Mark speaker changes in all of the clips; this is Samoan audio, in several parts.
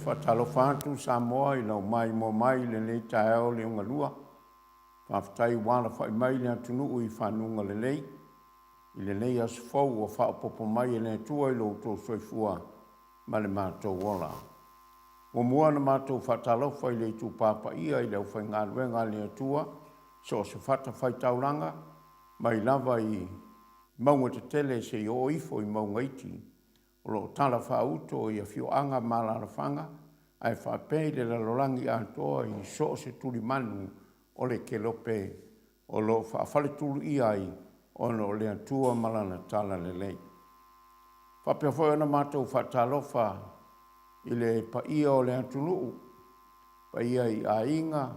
Speaker 1: Faatalofa atu Samoa i lau maimoa mai i lenei taeao liogalua. Faafetai ua alafai mai le atunuu i fanuga lelei i lenei aso fou ua faaopoopo mai e le Atua i lo outou soifua ma le matou ola. Muamua ona matou faatalofa i le itupa paia i le aufaigaluega a le Atua, so o se fatafaitaulaga mai lava i mauga tetele seia oo ifo i mauga iti, o lo o talafaauto i afioaga ma alaalafaga ae faapea i le lalolagi atoa i so o se tulimanu o le kelope o lo o faafaletuluia ai ona o le Atua ma Lana Talalelei. E faapea foi ona matou faatalofa i le paia o le atunuu, paia i aiga,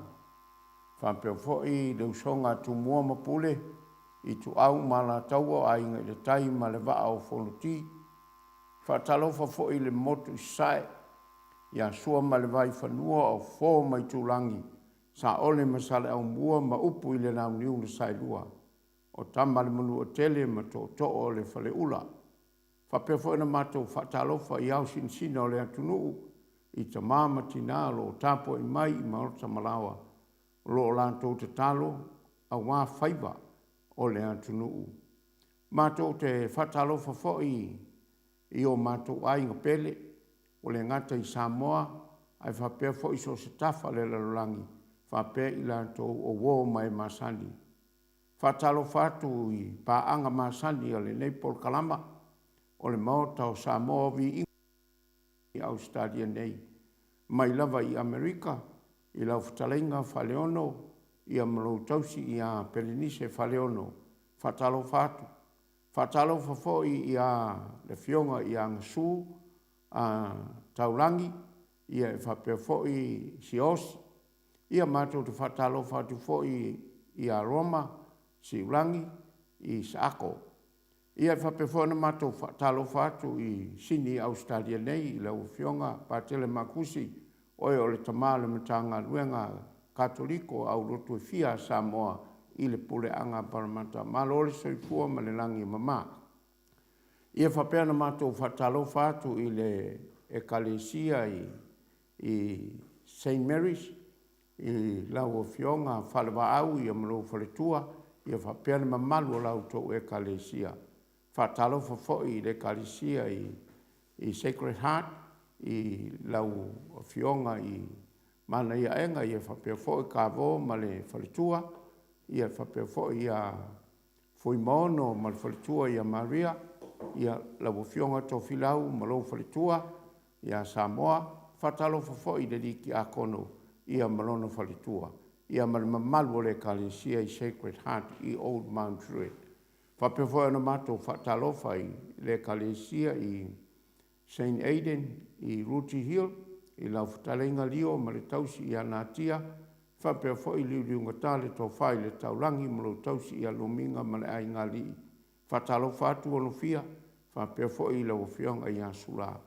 Speaker 1: faapea foi le usoga a Tumua ma Pule, Ituau ma Alataua, Aiga i le Tai ma le Vaa o Fonoti. Faatalofa foi i le Motu i Sasae ia Sua ma le Vaifanua, o Fofo ma Aitulagi, Saole ma Saleaaumua ma upu i le Launiu na Saelua, o Tama a le Manuatele ma Tootoo o le Faleula. E faapea foi ona matou faatalofa i ao sinasina o le atunuu i tama ma tina o lo o tapuai mai i maota ma laoa o lo o latou tatalo aua faiva o le atunuu. Matou te faatalofa foi i o matou aiga pele, ua le gata i Samoa ae faapea foi so o se tafa o le lalolagi faapea i latou o uo ma e masani. Faatalofa atu i paaga masani a lenei polokalama o le Maota o Samoa Viiga i Ausetalia nei, mai lava i Amerika i lau fetalaiga Faleono ia ma lou tausi ia Pelenise Faleono. Faatalofa atu. Faatalofa foi ia le Afioga ia Gasu Taulagi e faapea foi Siaosi. Ia matou te faatalofa atu foi ia Roma Siulagi Isaako. Ia e faapea foi ona matou faatalofa atu i Sini, Ausetalia nei i lau Afioga Patele Makusi, o oe o le Tama o le Matagaluega Katoliko a aulotu e fia a Samoa i le Puleaga a Paramata. Malo le soifua ma le lagi e mama. Ia faapea ona matou faatalofa atu i le Ekalesia i Saint Mary's i lau Afioga Falevaau ma lou faletua faapea le mamalu o la outou Ekalesia. Faatalofa foi i le Ekalesia i Sacred Heart i lau Afioga i Manaiaega faapea foi Kavo ma le faletua, faapea foi ia Fuimaono ma le faletua ia Maria, lau Afioga Tofilau ma lou faletua ia Samoa. Faatalofa foi i le alii Tiakono ma lona faletua ma le mamalu o le Ekalesia i Sacred Heart i Old Mount Druitt. Faapea foi ona matou faatalofa i le Ekalesia i Saint Aidan i Rooty Hill i lau fetalaiga Lio ma le tausi ia Natia, faapea foi Liuliugata le Tofa i le Taulagi ma lou tausi ia Lomiga ma le Aigaalii. Faatalofa atu Alofia faapea foi lau Afioga ia Sula.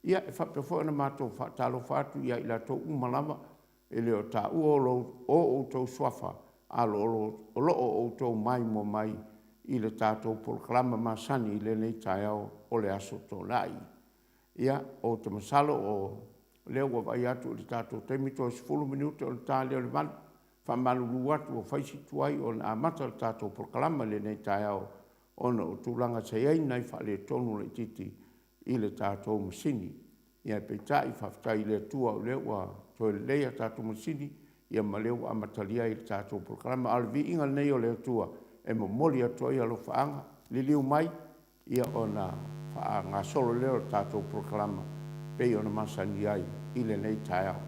Speaker 1: Ia, e faapea foi ona matou faatalofa atu ia i latou uma lava e le o taua o outou suafa ae o lo o outou maimoa mai i le tatou polokalama masani i lenei taeao o le Aso Toonai. Ia, ou te masalo o lea ua vaai atu i le tatou taimi toe 10 minute ona ta lea o le 8:00. E faamalulu atu ua fai si tuai ona amata le tatou polokalama i lenei taeao ona o tulaga sa i ai nai faaletonu laitiiti i le tatou masini. Ae peitai faafetai i le Atua o lea ua toe lelei a tatou masini ma o lea ua amatalia ai le tatou polokalama. A o le viiga lenei o le Atua e momoli atu ai alofaaga, liliu mai ona faagasolo lea o le tatou polokalama e pei ona masani ai i lenei taeao.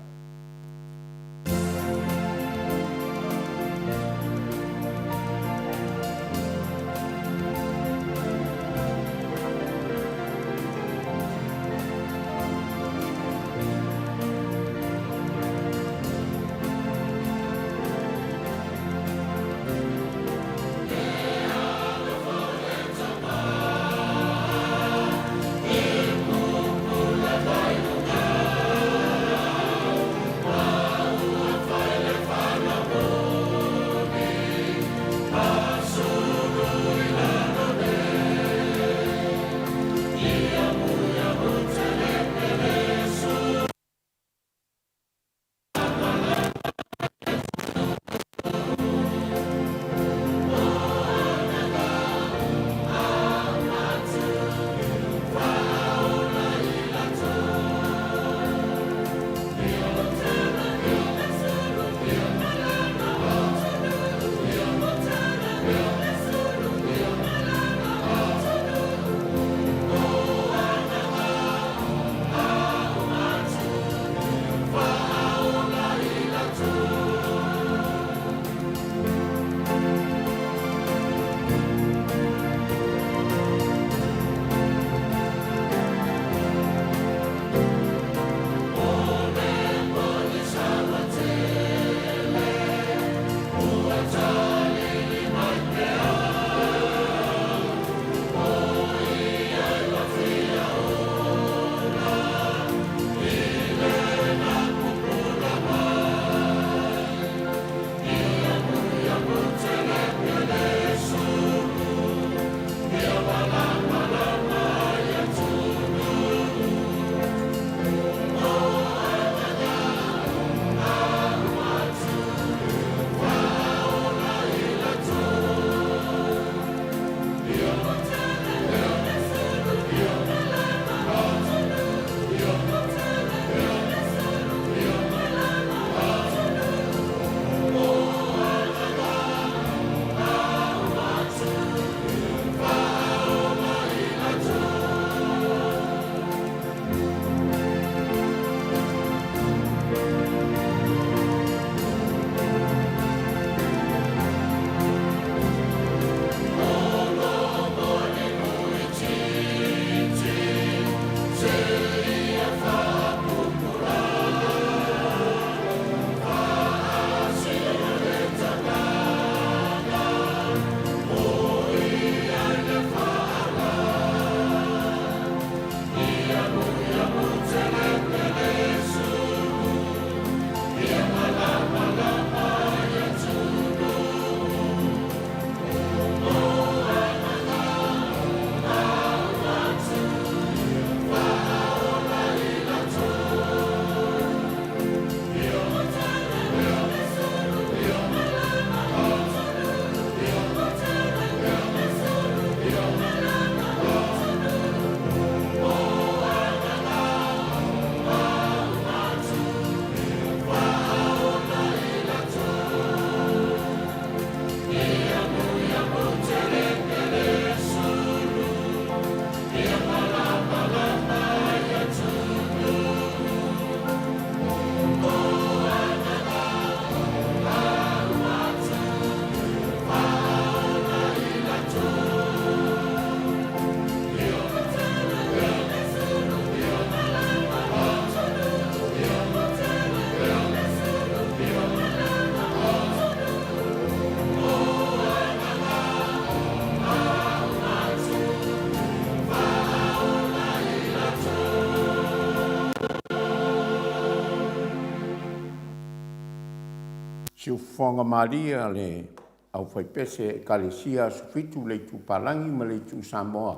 Speaker 1: Siufofoga malie a le aufaipese Ekalesia Aso Fitu le Itu Palagi ma le Itu Samoa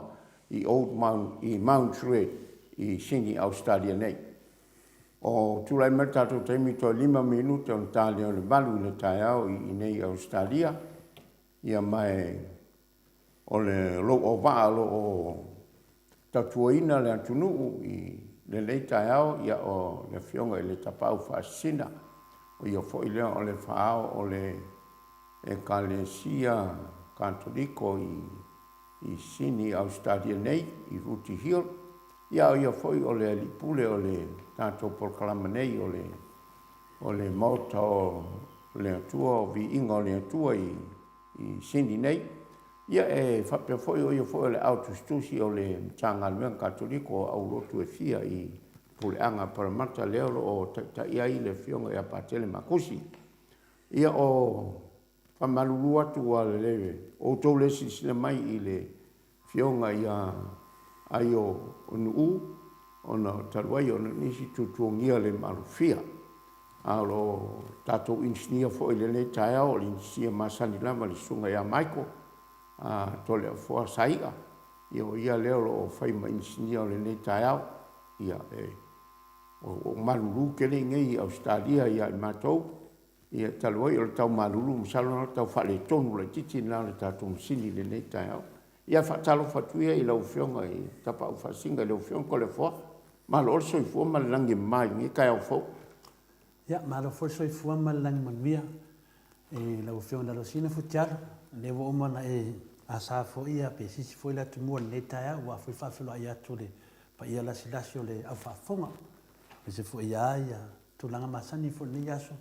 Speaker 1: i Old Mount i Mount Druitt i Sini Ausetalia nei. O tulai mai le tatou taimi toe 5 minute ona ta lea o le 8 i le taeao i inei i Ausetalia. Ia ma e o le lou auvaa o lo o tautuaina le atunuu i lenei taeao, ia o le Afioga i le Tapaau Faasisina, o ia foi lea o le Faa-ao o le Ekalesia Katoliko i Sini i Ausetalia nei i Rooty Hill, ia a o ia foi o le Alii Pule o le tatou polokalama nei o le o le Maota o le Atua, o Viiga o le Atua i Sini nei. Ia e faapea foi o ia foi o le Aao Tusitusi o le Matagaluega Katoliko o Aulotu e fia i Puleaga a Paramata lea o lo o taitai ai le Afioga ia Patele Makusi. Ia o faamalulu atu ua outou le silasila mai i le Afioga ia Aio Nu'u ona talu ai ona o nisi tuatuagia le malofia. A o lo tatou inisinia foi i lenei taeao, o le inisinia masani lava le Susuga ia Michael Toleafoa Sai'a, ia o ia lea o lo o fai ma inisinia o lenei taeao. Ia e ua malulu tele i inei i Ausetalia ia i matou, ia talu ai o le tau malulu masalo o le tau faaletonu laitiiti lena o le tatou masini i lenei taeao. Ia faatalofa atu ia i lau Afioga i le Tapaau Faasisina lau Afioga Toleafoa, malo le soifua ma le lagi e mama i lenei taeao fou.
Speaker 2: Ia, malo foi le soifua ma le lagi manuia i lau Afioga Laloasina Futialo, o lea ua uma ona e asa foi ia pe sisi foi le atumua i lenei taeao aua foi le faafeiloai atu i le paia lasilasi o le au faafofoga, aemaise foi lava ia tulaga masani foi o lenei aso.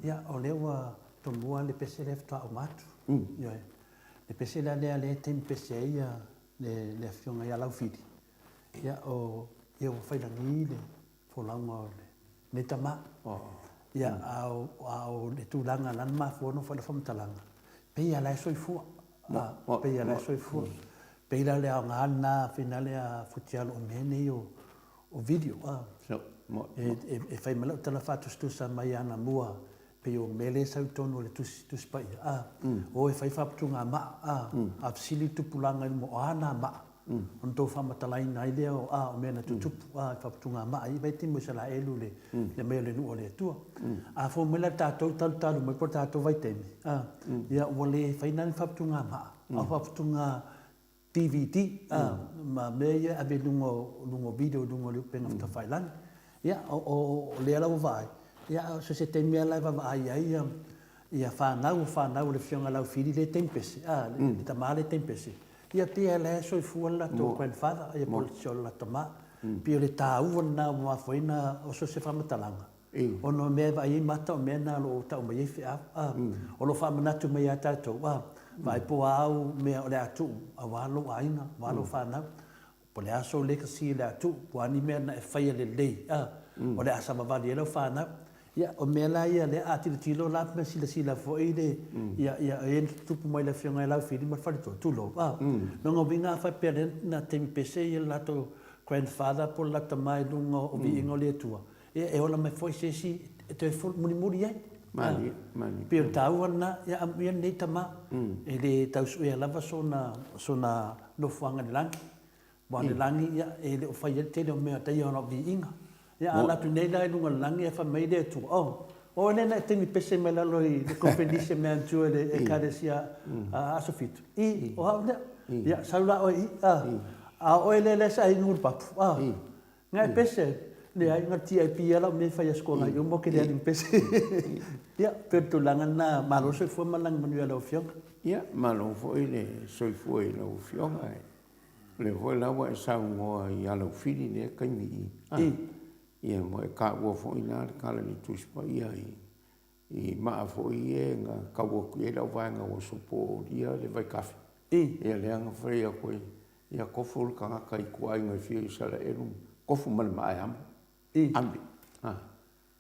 Speaker 2: Ia, o lea ua tomua le pese lea faatoa uma atu. Ioe. Le pese la lea lea e taimi pese ai ia le Afioga ia Laufili, ia o ia ua failagi le folauga o lenei tama. Ia, a o le tulaga la na mafua ona fai lau faamatalaga, pei lava la e soifua. Pei lava la e soifua. Pei la o le aoga lena finale a Futialo o mea nei o video. E fai mai lau tala faatusatusa mai anamua pei o mea lea e sau i totonu o le Tusi, Tusi Paia, a, o e fai faaputuga maa, a, a fesili le tupulaga i luma, o a na maa? Ona outou faamatalaina ai lea o, a, o mea na tutupu, a, i faaputuga maa i vaitaimi o Isaraelu i le aumai o le nuu a le Atua. A fou mai la tatou talutalu mai po o le tatou vaitaimi, a, ia ua le fai la ni faaputuga maa, a o faaputuga DVD, a, ma mea ia e ave i luga o, luga o video i luga o le upega tafailagai. Ia, o, o, o lea la ua vaai, ia, a o se taimi lava la e vaavaai ai ia, ia fanau o fanau a le Afioga ia Laufili lea e taimi pese, a, le tama lea e taimi pese, ia pei lava o la e soifua le latou grandfather, ia po o le latou tama. Pei o le taua lena ua mafua ai ona oso se faamatalaga, Ona o mea e vaai ai mata o mea na o lo o tau mai ai feau, a. O lo o faamanatu mai ia tatou, a, vaai po o a au mea o le a tuu aua lou aiga, aua lou fanau, po o le a sou legacy o le a tuu, po o a ni mea na e faia lelei, a, o le a savavali ai lau fanau. Ia, o mea la ia lea a tilotilo la ma silasila foi le, ia, ia, e na tutupu mai i le Afioga ia Laufili ma le faletua, tulou, a. Lona uiga a faapea lea na taimi pese le latou grandfather po o le latou tama i luga o viiga o le Atua, Ia, e ola mai foi se isi e toe mulimuli ai.
Speaker 1: Malie, malie.
Speaker 2: Pei o le taua lena, ia amuia lenei tama, e le tau suea lava sona, sona nofoaga i le lagi. Aua o le lagi, ia, e le o fai ai le tele o mea taia ona o viiga. Ia, a alu atu nei la i luga o le lagi ae fai mai le Atua, Oh, o oe lea na e taimi pese mai lalo i le Kofenise mea atu e le Ekalesia a Aso Fitu. I, o au lea. Ia, sau la oe i i, a, a o oe lea lea sa e inu i le papu, a. Nga e pese, leai, na TIP lava lau mea e fai aso Kolae uma ou te le alu i pese. Ia, pei o le tulaga lena, malo le soifua ma le lagi manuia i lau Afioga.
Speaker 1: Ia, malo foi le soifua i lau Afioga. O lea foi la ua e saunoa i Alaufili i lea taimi i, a, ia ua e taua foi la le tala i le Tusi Paia i I maa foi ia na tau atu i ai lau vaega ua sopolia le vaitafe. Ia lea na fai atu ai, ia tofu le tagata i ituaiga e fia i Isaraelu, tofu ma le maa e amo. Ame. A,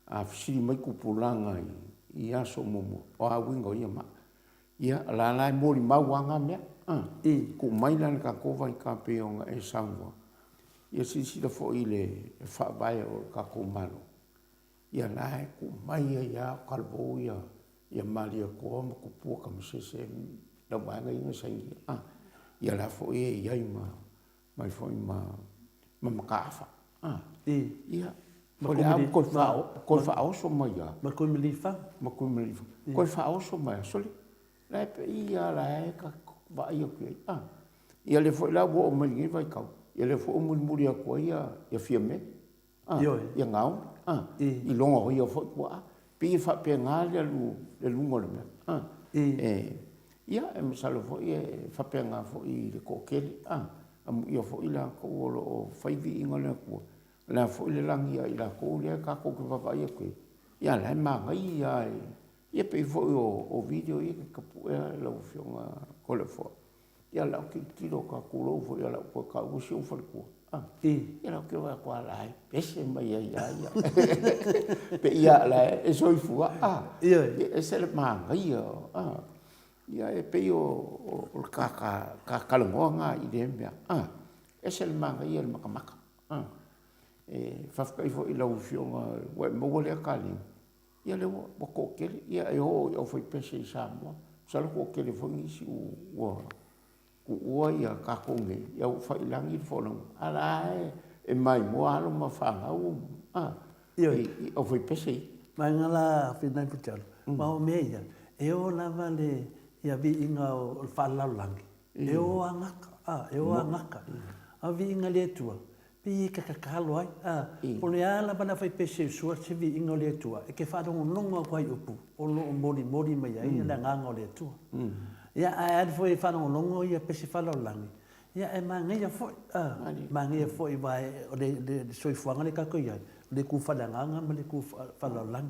Speaker 1: a fesili mai tupulaga i aso muamua, o a uiga o ia maa? Ia, o la la e molimau lava na mea. A, tuu mai la i le tatou vaita pei ona e saunoa, ia silasila foi i le faavae o le tatou Malo. Ia la e tuu mai ai lava o talavou ia Ia Malietoa ma Tupua Tamasese lau vaega ia na sainia a. Ia la foi e i ai ma mai foi ma ma Mataafa a. Ia o le a ua toe faaoso mai lava.
Speaker 2: Ma Tuimalealiifano.
Speaker 1: Ma Tuimalealiifano. Toe faaoso mai lava, sole, la e pei lava la e ta vaai atu i ai a. Ia lea foi la ua oo mai lenei vaitau, ia lea foi ua mulimuli atu ai ia Fiame. Ia Gaomi, i lona o ia foi tuaa. Pei e faapena le luga o le mea. Ia, e masalo foi e faapena foi i le toatele. Amuia foi latou o lo o fai viiga o le Atua, o le a foi le lagi ia i latou lea tatou te vaavaai atu i ai, ia la e manaia lava. Ia pei foi o video ia e te tapuea lau Afioga Toleafoa. Ia lau tilotilo atu a tulou foi ia lau toe taua si ou faletua. Ah, ia lau te atu a la e pese mai ai ia ia. Pe ia la e soifua. Ah, ia ese le manaia. Ah, ia e pei o o le ka ka ka talanoa na i lea mea. Ah, ese le manaia le makamaka. Ah, e faafetai foi i lau Afioga ua e maua lea kaleni. Ia lea ua ua toatele, ia e oo i aufaipese i Samoa. Masalo toatele foi nisi ua tuua ia tatou nei, ia ua fai i lagi le folauga, a la e e maimoa alo ma fanau a i aufaipese ia.
Speaker 2: Vaega la Finai Putalo, aua o mea ia, e oo lava le ia viiga o le faalelalolagi, e o a gata, a, e o a gata. A o viiga le Atua, Pei e kakakalo ai, a, po o le a lava le aufaipese i sua se viiga o le Atua, e te faalogologo atu ai i upu o lo o molimoli mai ai le agaga o le Atua. Ia, ae alu foi e faalogologo ia pese faalalolagi, ia e manaia foi, a, manaia foi aua o le soifuaga lea tatou i ai, o le itu faaleagaga ma le itu faalalolagi.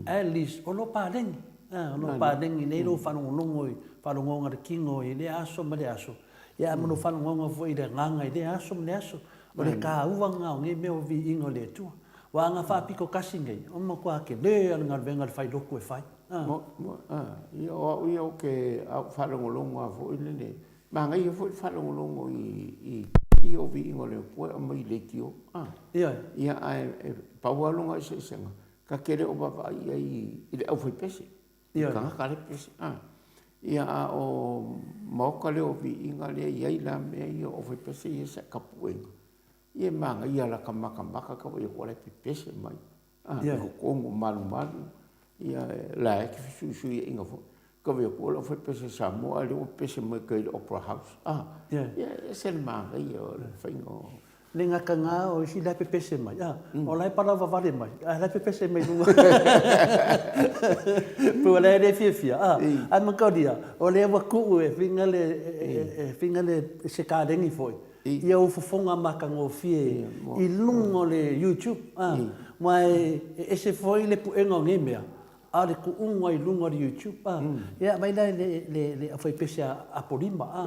Speaker 2: Ae at least o lo o paleni, a, o lo o paleni lelei lou faalogologo i faalogoga a le tino i lea aso ma lea aso, Ia, ma lou faalogologo foi i le agaga i lea aso ma lea aso, o le taua lena o nei mea o viiga o le Atua. Aua a na faapito tasi nei, o le matua tele lava o le galuega a le failotu e fai.
Speaker 1: Ia, o au ia ou te, a ou faalogologo lava foi lele, manaia foi le faalogologo i ia o viiga o le Atua e aumai i leitio.
Speaker 2: Ioe.
Speaker 1: Ia, ae pau lava lona eseesega, ta te le o vaavaai i ai i le aufaipese. I tagata le pese. Ia, a o maota lea o viiga lea e i ai la mea ia o aufaipese ia sa tapuega, ia e manaia lata matamata ka vaai atu o la e pepese mai i totonu o malumalu, ia la e te fesuisuiaiga foi. Ka vaai atu o le aufaipese Samoa a o lea ua pepese mai tai i le Opera House. Ia e ese le manaia o le faiga o
Speaker 2: Le gata na o isi la e pepese mai, a, o la e palauvavale mai, a la e pepese mai i luga. Pei o la e le fiafia, a, ae mataulia, o lea ua tuu e whina le, e whina le, se kaleni foi, ia ou fofoga matagofie i luga o le YouTube, a, ma e ese foi le puega o nei mea, A o le tuuga i luga o le YouTube a, ia aumai la e le aufaipese a Apolima a.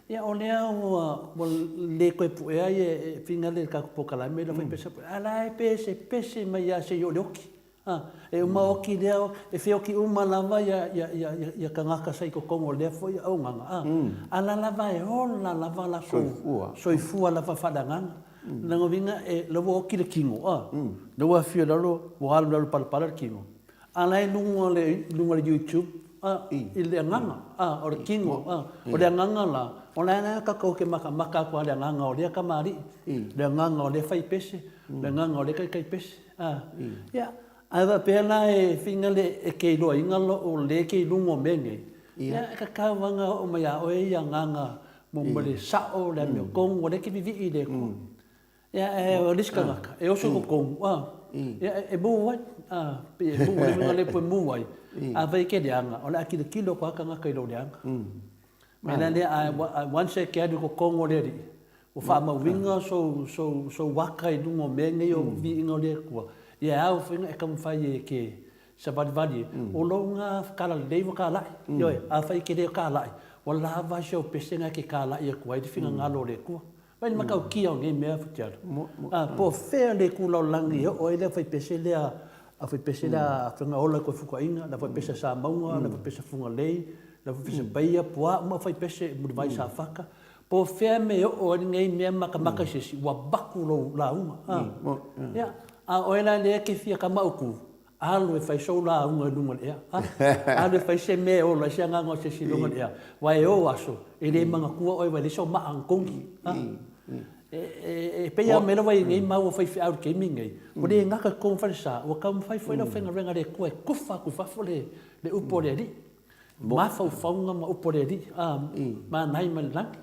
Speaker 2: Ia o lea ua le toe puea ia fina le tatou polokalame le aufaipese a Apolima, a o la e pesepese mai lava seia oo i le oti. A, e uma oti lea, e feoti uma lava ia tagata sa i totonu o lea foi auaunaga a, a o la lava e ola lava latou soifua lava faaleagaga. Lona uiga la ua oti le tino a, la ua afio i lalo ua alu i lalo i le palapala le tino, a la e i luga o le luga o le YouTube a, i le agaga a, o le tino a, o le agaga la, o la e tatou te matamata atu lava i le agaga o lea tamalii, le agaga o lea faipese, le agaga o lea taitaipese a. Ia, ae faapea la e fina le e te iloaina lou le ke i luga o mea nei, ia e tatau lava ona oo mai ia oe ia agaga Mo ma le sao, le amiotonu, ua le te vivii i le Atua. Ia, ae o le isi tagata, e oso i totonu, a, ia, e mu ai, a, pei e mu, o le uiga lea po e mu ai, afai e te leaga, o le a tilotilo atu lava tagata i lou leaga. O le mea la lea, a once e te alu i totonu o le Alii, ua faamauina sou, sou, sou aka i luga o mea nei o viiga o le Atua, ia e ao foi ona e taumafai e te Savalivali e, o lou na talalelei ua talai. Ioe, afai e te le talai, ua lava ai si au pese na e te talai atu ai le finagalo o le Atua. Vaai le matautia o nei mea Futialo. A, po o fea le itu lalolagi e oo ai le aufaipese lea, aufaipese lea a Fagaola i Koefukuaiga, le aufaipese a Samauga, le aufaipese a Fugalei, le aufaipese a Paia, Puaa uma aufaipese i Mulivai i Safata. Po o fea mea e oo ai lenei mea matamata i se isi, ua avatu lou lauga. A, ia, a o oe la lea e te fia tama autu, Alu e fai sou lauga i luga o le ea. A, alu e fai se mea e ola ai se agaga o se isi i luga o le ea. Aua e o aso, e le manatua oe aua e leai sou maa na togi. A, e pei lava o le mea lea ua i ai nei mau a faifeau i le taimi lenei, ua le gata i totonu o falesa, ua taumafai foi le aufaigaluega a le Atua e tufa atu i fafo le upu a le Alii. Mafaufauga ma upu a le Alii, a, manaia mai le lagi.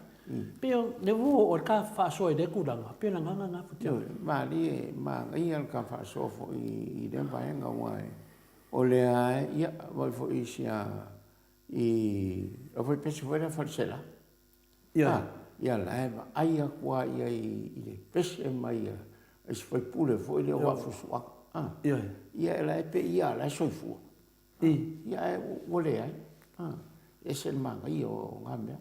Speaker 2: Pei o lea ua oo i le ta faasoa i lea tulaga, pei o le agaga lena Futiafu.
Speaker 1: Ioe, malie, manaia le ta faasoa foi i lea vaega aua o lea ia, vaai foi i si a, i au foi pese foi lea falesela. Ioe. Ia la e vaai atu lava ia i le pese mai a si faipule foi lea o Vaafusuaga. Ioe. Ia la e pei ia la e soifua. Ia ae ua leai. E ese le manaia o na mea.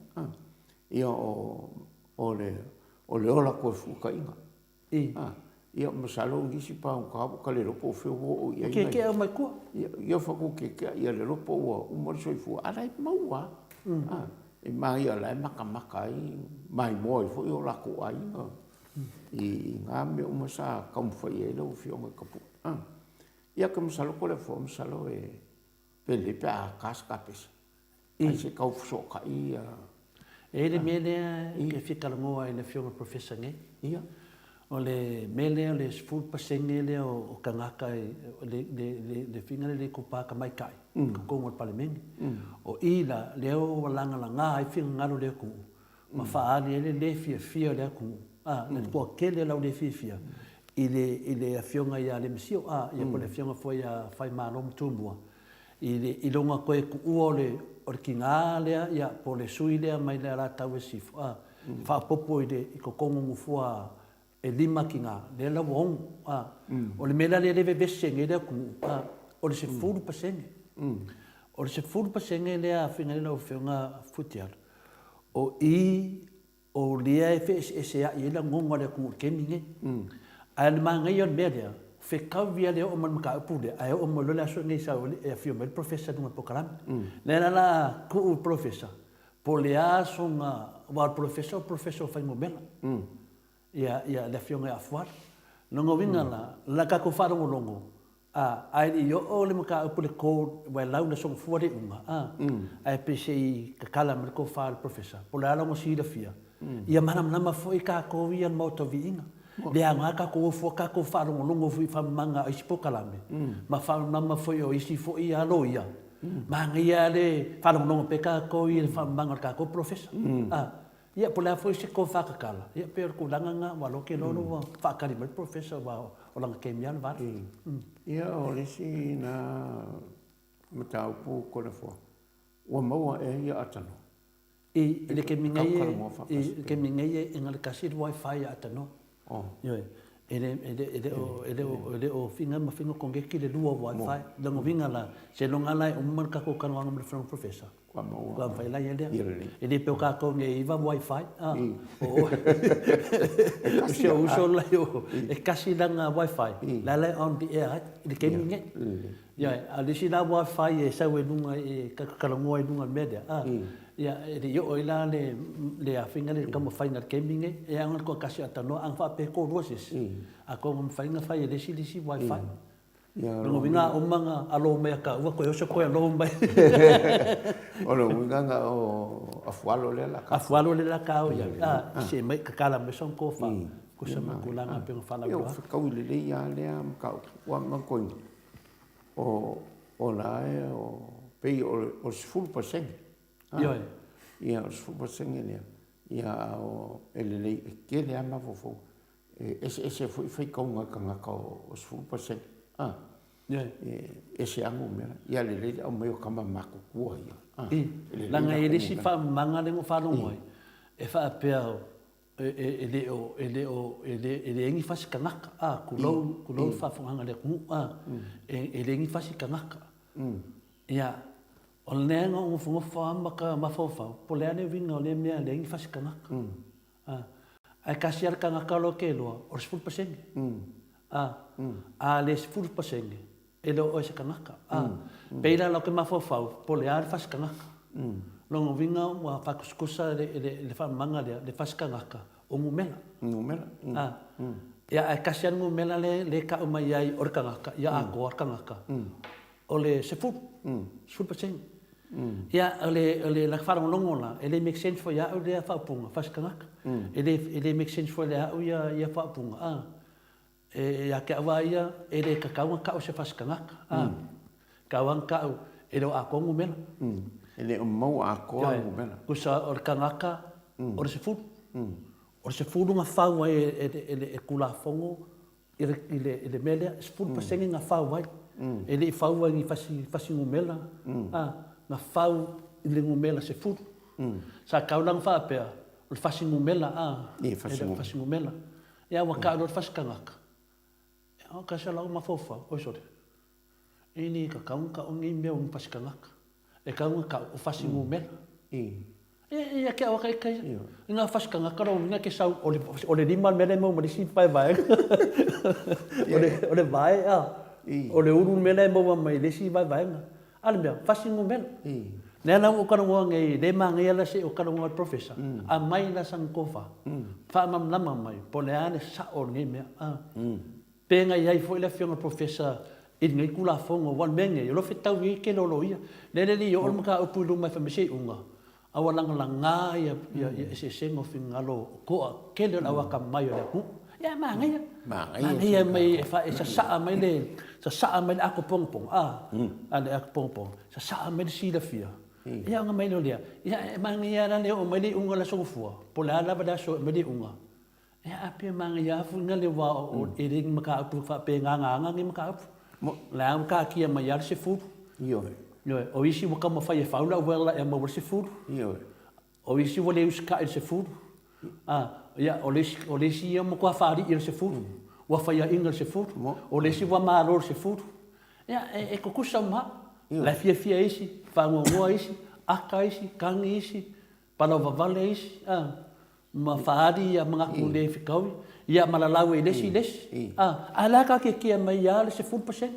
Speaker 1: Ia o le ola toefuataiga. Ia masalo o nisi pagota ua ta le iloa po o fea ua oo i ai.
Speaker 2: Keakea mai tua.
Speaker 1: Ia faatoa keakea ia le iloa po ua uma le soifua a o la e maua lava. E manaia o la e matamata ai maimoa ai foi o latou aiga i na mea uma sa taumafai i ai lau Afioga i Tapue. Ia ke masalo ko le fo masalo e pele pe a ka se kapesa. Ai se tau fesootai ia.
Speaker 2: E i ai le mea lea e fia talanoa ai le Afioga i le Professor nei. Ia. O le mea lea o le 10% lea o tagata le faiga lea le itupa tamaitai i totonu o le Palemene. O i la lea ua lagalaga ai finagalo o le atunuu ma faaali ai le le fiafia o le atunuu, a, le toatele o le au le fiafia i le, i le Afioga ia Lemisio, a, ia po o le Afioga foi ia Faimalo ma Tumua, i le, i lona toe tuua o le, o le tina lea, ia, po o le sui lea mai le Alataua i Sisifo, a, faaopoopo i le, i totonu o nofoa e lima tina, lea la ua ono, a. O le mea la lea e vevesi ai nei le atunuu, a, o le 10%. O le 10% lea a faiga nei lau Afioga Futialo, o i o lea e feeseeseai ai lagona o le atunuu i le taimi lenei. Ae o le manaia o le mea lea, fetaui lava le oo mai le mataupu lea, ae oo mai loa le aso lenei sau e afio mai le Professor i luga o le polokalame. Lea la o le a tuu i le Professor, po o le a sona, aua o le Professor o le Professor o fuainumera, ia, ia le Afioga ia Afualo. Lona uiga la, o le tatou faalogologo, a, ae le i oo le mataupu i le code, aua e lau i le Aso Gafua le iuga, a, ae pei se i tatala mai le tofa a le Professor, po o le a lona silafia, ia malamalama foi tatou ia i le Maota o Viiga. Le aoga tatou o fua tatou faalogologo foi i faamamaga o isi polokalame, ma faamamaga foi o isi foi loia, manaia lava le faalogologo pea tatou i le faamamaga o le tatou Polofesa. A, ia po o le a foi se tofa tatala, ia pei o le tulaga lena, aua o lea ou te iloa o lea ua faatali mai le Polofesa aua o lana taimi lava le 8.
Speaker 1: Ia o le isi na mataupu Toleafoa, ua maua ea ia Atanoa?
Speaker 2: I le taimi nei e, i le taimi nei e na o le tasi le wifi a Atanoa. Ioe. E le, e le, e le o, e le o, e le o finga ma finga koneki le lua o wifi. Lona uiga la, seiloga la e uma le tatou talanoaga ma le Afioga i le Professor, faatoa mafai laia lea. E le pei o tatou nei e iva wifi, a, o oe, o si ou uso la i o, e tasi lana wifi, la la e on the air ai i le taimi lenei. Ioe, a o le isi la wifi e sau ai i luga e talanoa i luga o le mea lea, a, ia, e le i oo ai la le, le afiga lea i le taumafaiga i le taimi lenei. E ao ona toatasi a talanoa, ana faapea e toalua se isi, atonu e mafai ona fai e le isi le isi wifi. Lona uiga a uma ona alo mai ia taua, toe oso toe alo mai.
Speaker 1: O lona uiga na o afualo lea la.
Speaker 2: Afualo lea la ta o ia, a, se mai tatala mai sona tofa, tusa ma tulaga pei ona faalauiloa
Speaker 1: atu. Ia, ua fetaui lelei lava lea mataupu, aua manatua o la e pei o le 10%.
Speaker 2: Ioe.
Speaker 1: Ia, o le 10% lea, ia, a o, e lelei, e tele lava mafaufauga. E eseese foi faitauga a tagata o 10%. A,
Speaker 2: Ioe.
Speaker 1: E ese lava numera. Ia lelei le aumai o tama matutua ia.
Speaker 2: A, leaga e i ai le isi faamamaga lea na ou faalogo ai, e faapea e le o, e le o, e le, e leai ni fasi kanaka, a, tulou, tulou le faafofogaaga a le atunuu, a, e leai ni fasi kanaka. Ia, o lea na ou nofonofo lava ma ka mafaufau, po o le a le uiga o lea mea e leai ni fasi kanaka. A, ae tasi lava le kanaka lea ou te iloa, o le 10%. A, a le 10%, E le o oe se kanaka. A, pei la lau ke mafaufau, po o le a le fasi kanaka. Lona uiga ua faatusatusa le, le, le faamamaga lea, le fasi kanaka o numera.
Speaker 1: Numera.
Speaker 2: A, Ia, ae tasi lava le numera lea e tau mai ai o le tagata, ia atoa le tagata, o le 10, 10%. Ia, o le, o le lata faalogologo la, e le make sense foi ia au lea faaupuga, fasi tagata. E le, e le make sense foi ia au ia, ia faaupuga, a. E, ia te au lava ia, e le tatau ona tau se fasi tagata, a. Tau lava ona tau, e le o atoa numera.
Speaker 1: E le o maua atoa numera.
Speaker 2: Tusa o le tagata, o le 10. O le 10 na fau ai e le Tulafono i le mea lea, e 10% na fau ai. E le i fau ai i ni fasi numera, na fau i le numera 10. Sa tatau la ona faapea, o le fasi numera, e le o fasi numera. Ia ua tau loa le fasi tagata, ia tasi lava lau mafaufau, oi sole, E le tatau ona tau nei mea o ni fasi tagata. E tatau ona tau o fasi numera. E ia te au aka ita ia. I ngā fasi tagata lona uiga e te sau o le, o le lima le mea lea e maua ma le isi vaevaega. O le, o le vae a. O le ulu le mea lea e maua mai le isi vaevaega. A o le mea, fasi numera. Lea la ua ou talanoa nei, le manaia la se i ou talanoa i le Professor, aumai la sana tofa, faamalamalama mai po o le a le sao o lenei mea. Pe na i ai foi le Afioga i le Professor i lenei Tulafono, aua o le mea lenei, o lo o fetaui ai le tele o loia. Lea e le i oo le mataupu i luma e fai mai se iuga, a ua lagalaga ia eseesega o finagalo o toa tele o le au atamamai o le atunuu. Ia, e manaia, manaia mai e sasaa mai le, sasaa mai le ato ponapona, a, le ato ponapona, sasaa mai le silafia, ia ona aumai loa lea, ia e manaia lava la le oo mai le iuga i le Aso Gafua, po o le a lava le aso e aumai le iuga, Ia a pei e manaia lava foi le aua e le ni mataupu faapea e gagaga nei mataupu. O la ua taatia mai lava le 10.
Speaker 1: Ioe.
Speaker 2: Ioe. O isi ua taumafai e fau le auala e maua le 10.
Speaker 1: Ioe.
Speaker 2: O isi ua le usitai i le 10. A, ia, o le isi, o le isi ia ua matua faalii i le 10. Ua faiaina i le 10. O le isi ua malo i le 10. Ia, e tutusa uma lava. O la e fiafia isi, faanoanoa isi, aka isi, kagi isi, Palauvavale isi, a, ma faaali ia manatu le fetaui, ia ma lalau ai i le isi i le isi, a, ae o le a taatiatia mai lava le 10%.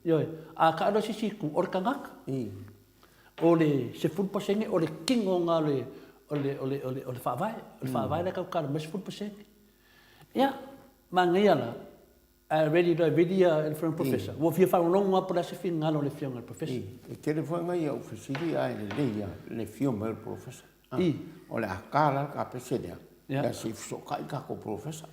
Speaker 2: Ioe. A tailo la se isi itu, o le tagata, o le 10% o le tino lena o le, o le, o le, o le, o le faavae, o le faavae lea e tautala mai le 10%. Ia, manaia la, Ae ready loa e vili ia le Afioga i le Professor. Ua fia faalogologo lava po o le a se finagalo o le Afioga i le Professor.
Speaker 1: E tele foi nai au fesili ae lelei lava le afio mai o le Professor. O le a ta la le kapese lea, ia se i fesootai le tatou Professor.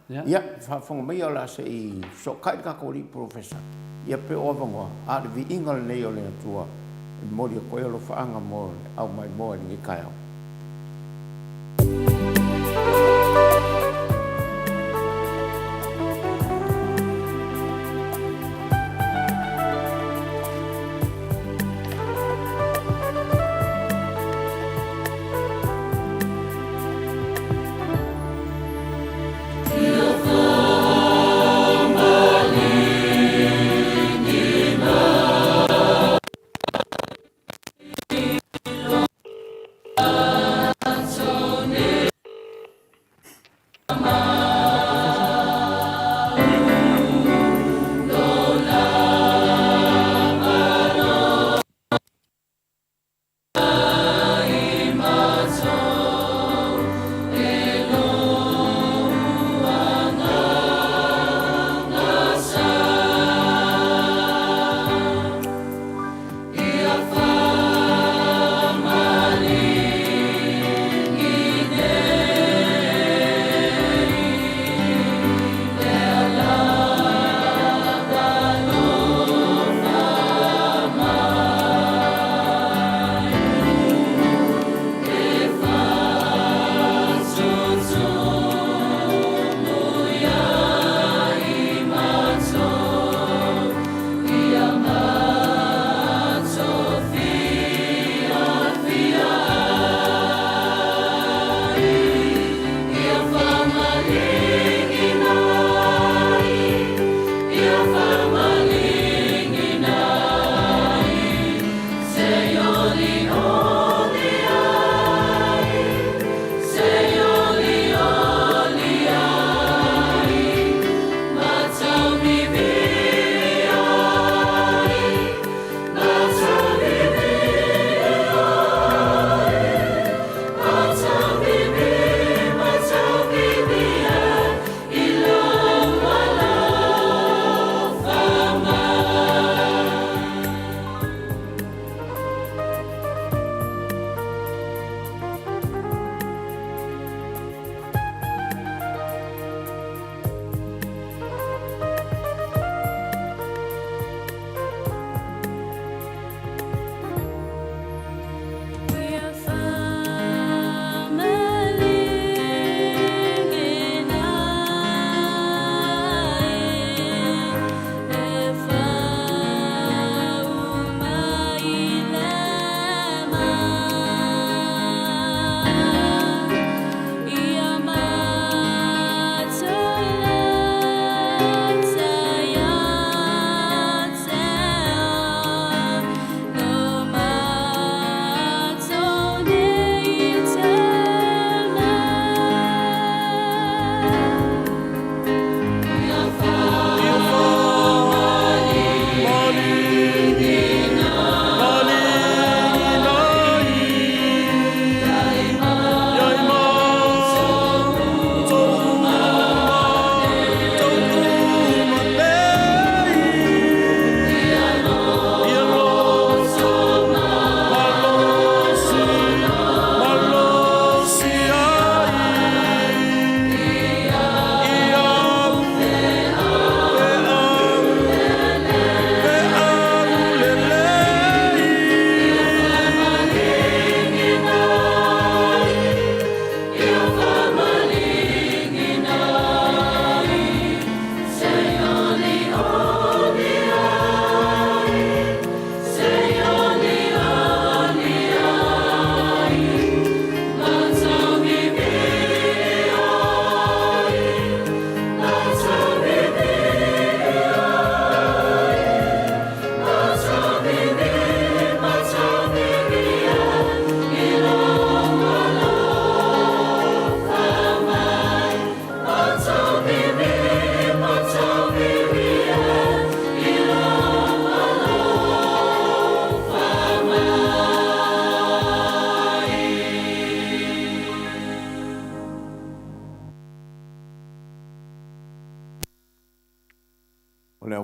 Speaker 1: Ia, faafofoga maia o le a se i fesootai le tatou alii Professor, ia pe o avanoa, a o le viiga lenei o le Atua e momoli atu ai alofaaga mo le aumaimoa i lenei taeao.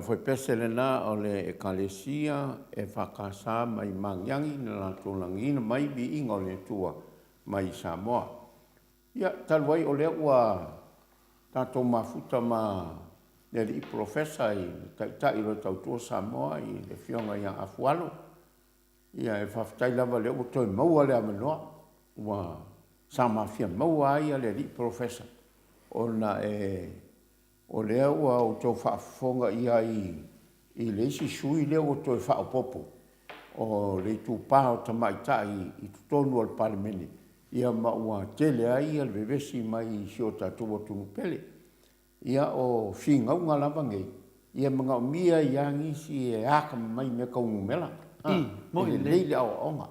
Speaker 1: aufaipese lena o le Ekalesia EFKS mai Magiagi na latou lagiina mai viiga o le Atua mai Samoa. Ia, talu ai o lea ua tatou mafuta ma le alii polofesa i le Taitai o le Tautua Samoa i le Afioga ia Afualo, ia e faafetai lava o lea ua toe maua le avanoa, ua sa mafia maua ai le alii polofesa ona e O lea ua outou faafofoga i ai i le isi sui lea ua toe faaopoopo o le itupa o tamaitai i totonu o le Palemene, ia ma ua tele ai le vevesi mai i si o tatou atunuu pele. Ia o finauga lava nei, ia e manaomia ai lava nisi e atamamai i mea tau numera, e lelei le aoaoga.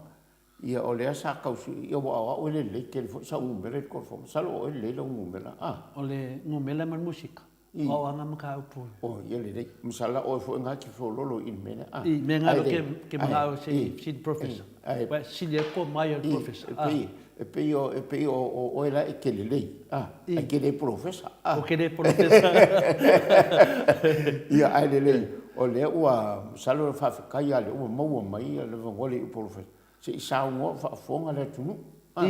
Speaker 1: Ia o lea sa tau sui, ia aua o au e lelei tele foi sau numera i le telefoni, masalo o oe e lelei lau numera, a?
Speaker 2: O le numera ma le musika, o aoaoga mataupu.
Speaker 1: Oh, ia lelei. Masalo o oe foi na e te feololo i le mea lea,
Speaker 2: a? I, mea na ke, ke manao se i fesili professor. Ae sili ai ko mai o le professor,
Speaker 1: a? E pei o, e pei o, o oe la e te lelei, a? Ae te le polofesa,
Speaker 2: a? O ke le polofesa.
Speaker 1: Ia, ae lelei, o lea ua, masalo faafetai lava o lea ua maua mai le avanoa lea i polofesa, se i saunoa o faafofoga le atunuu, a,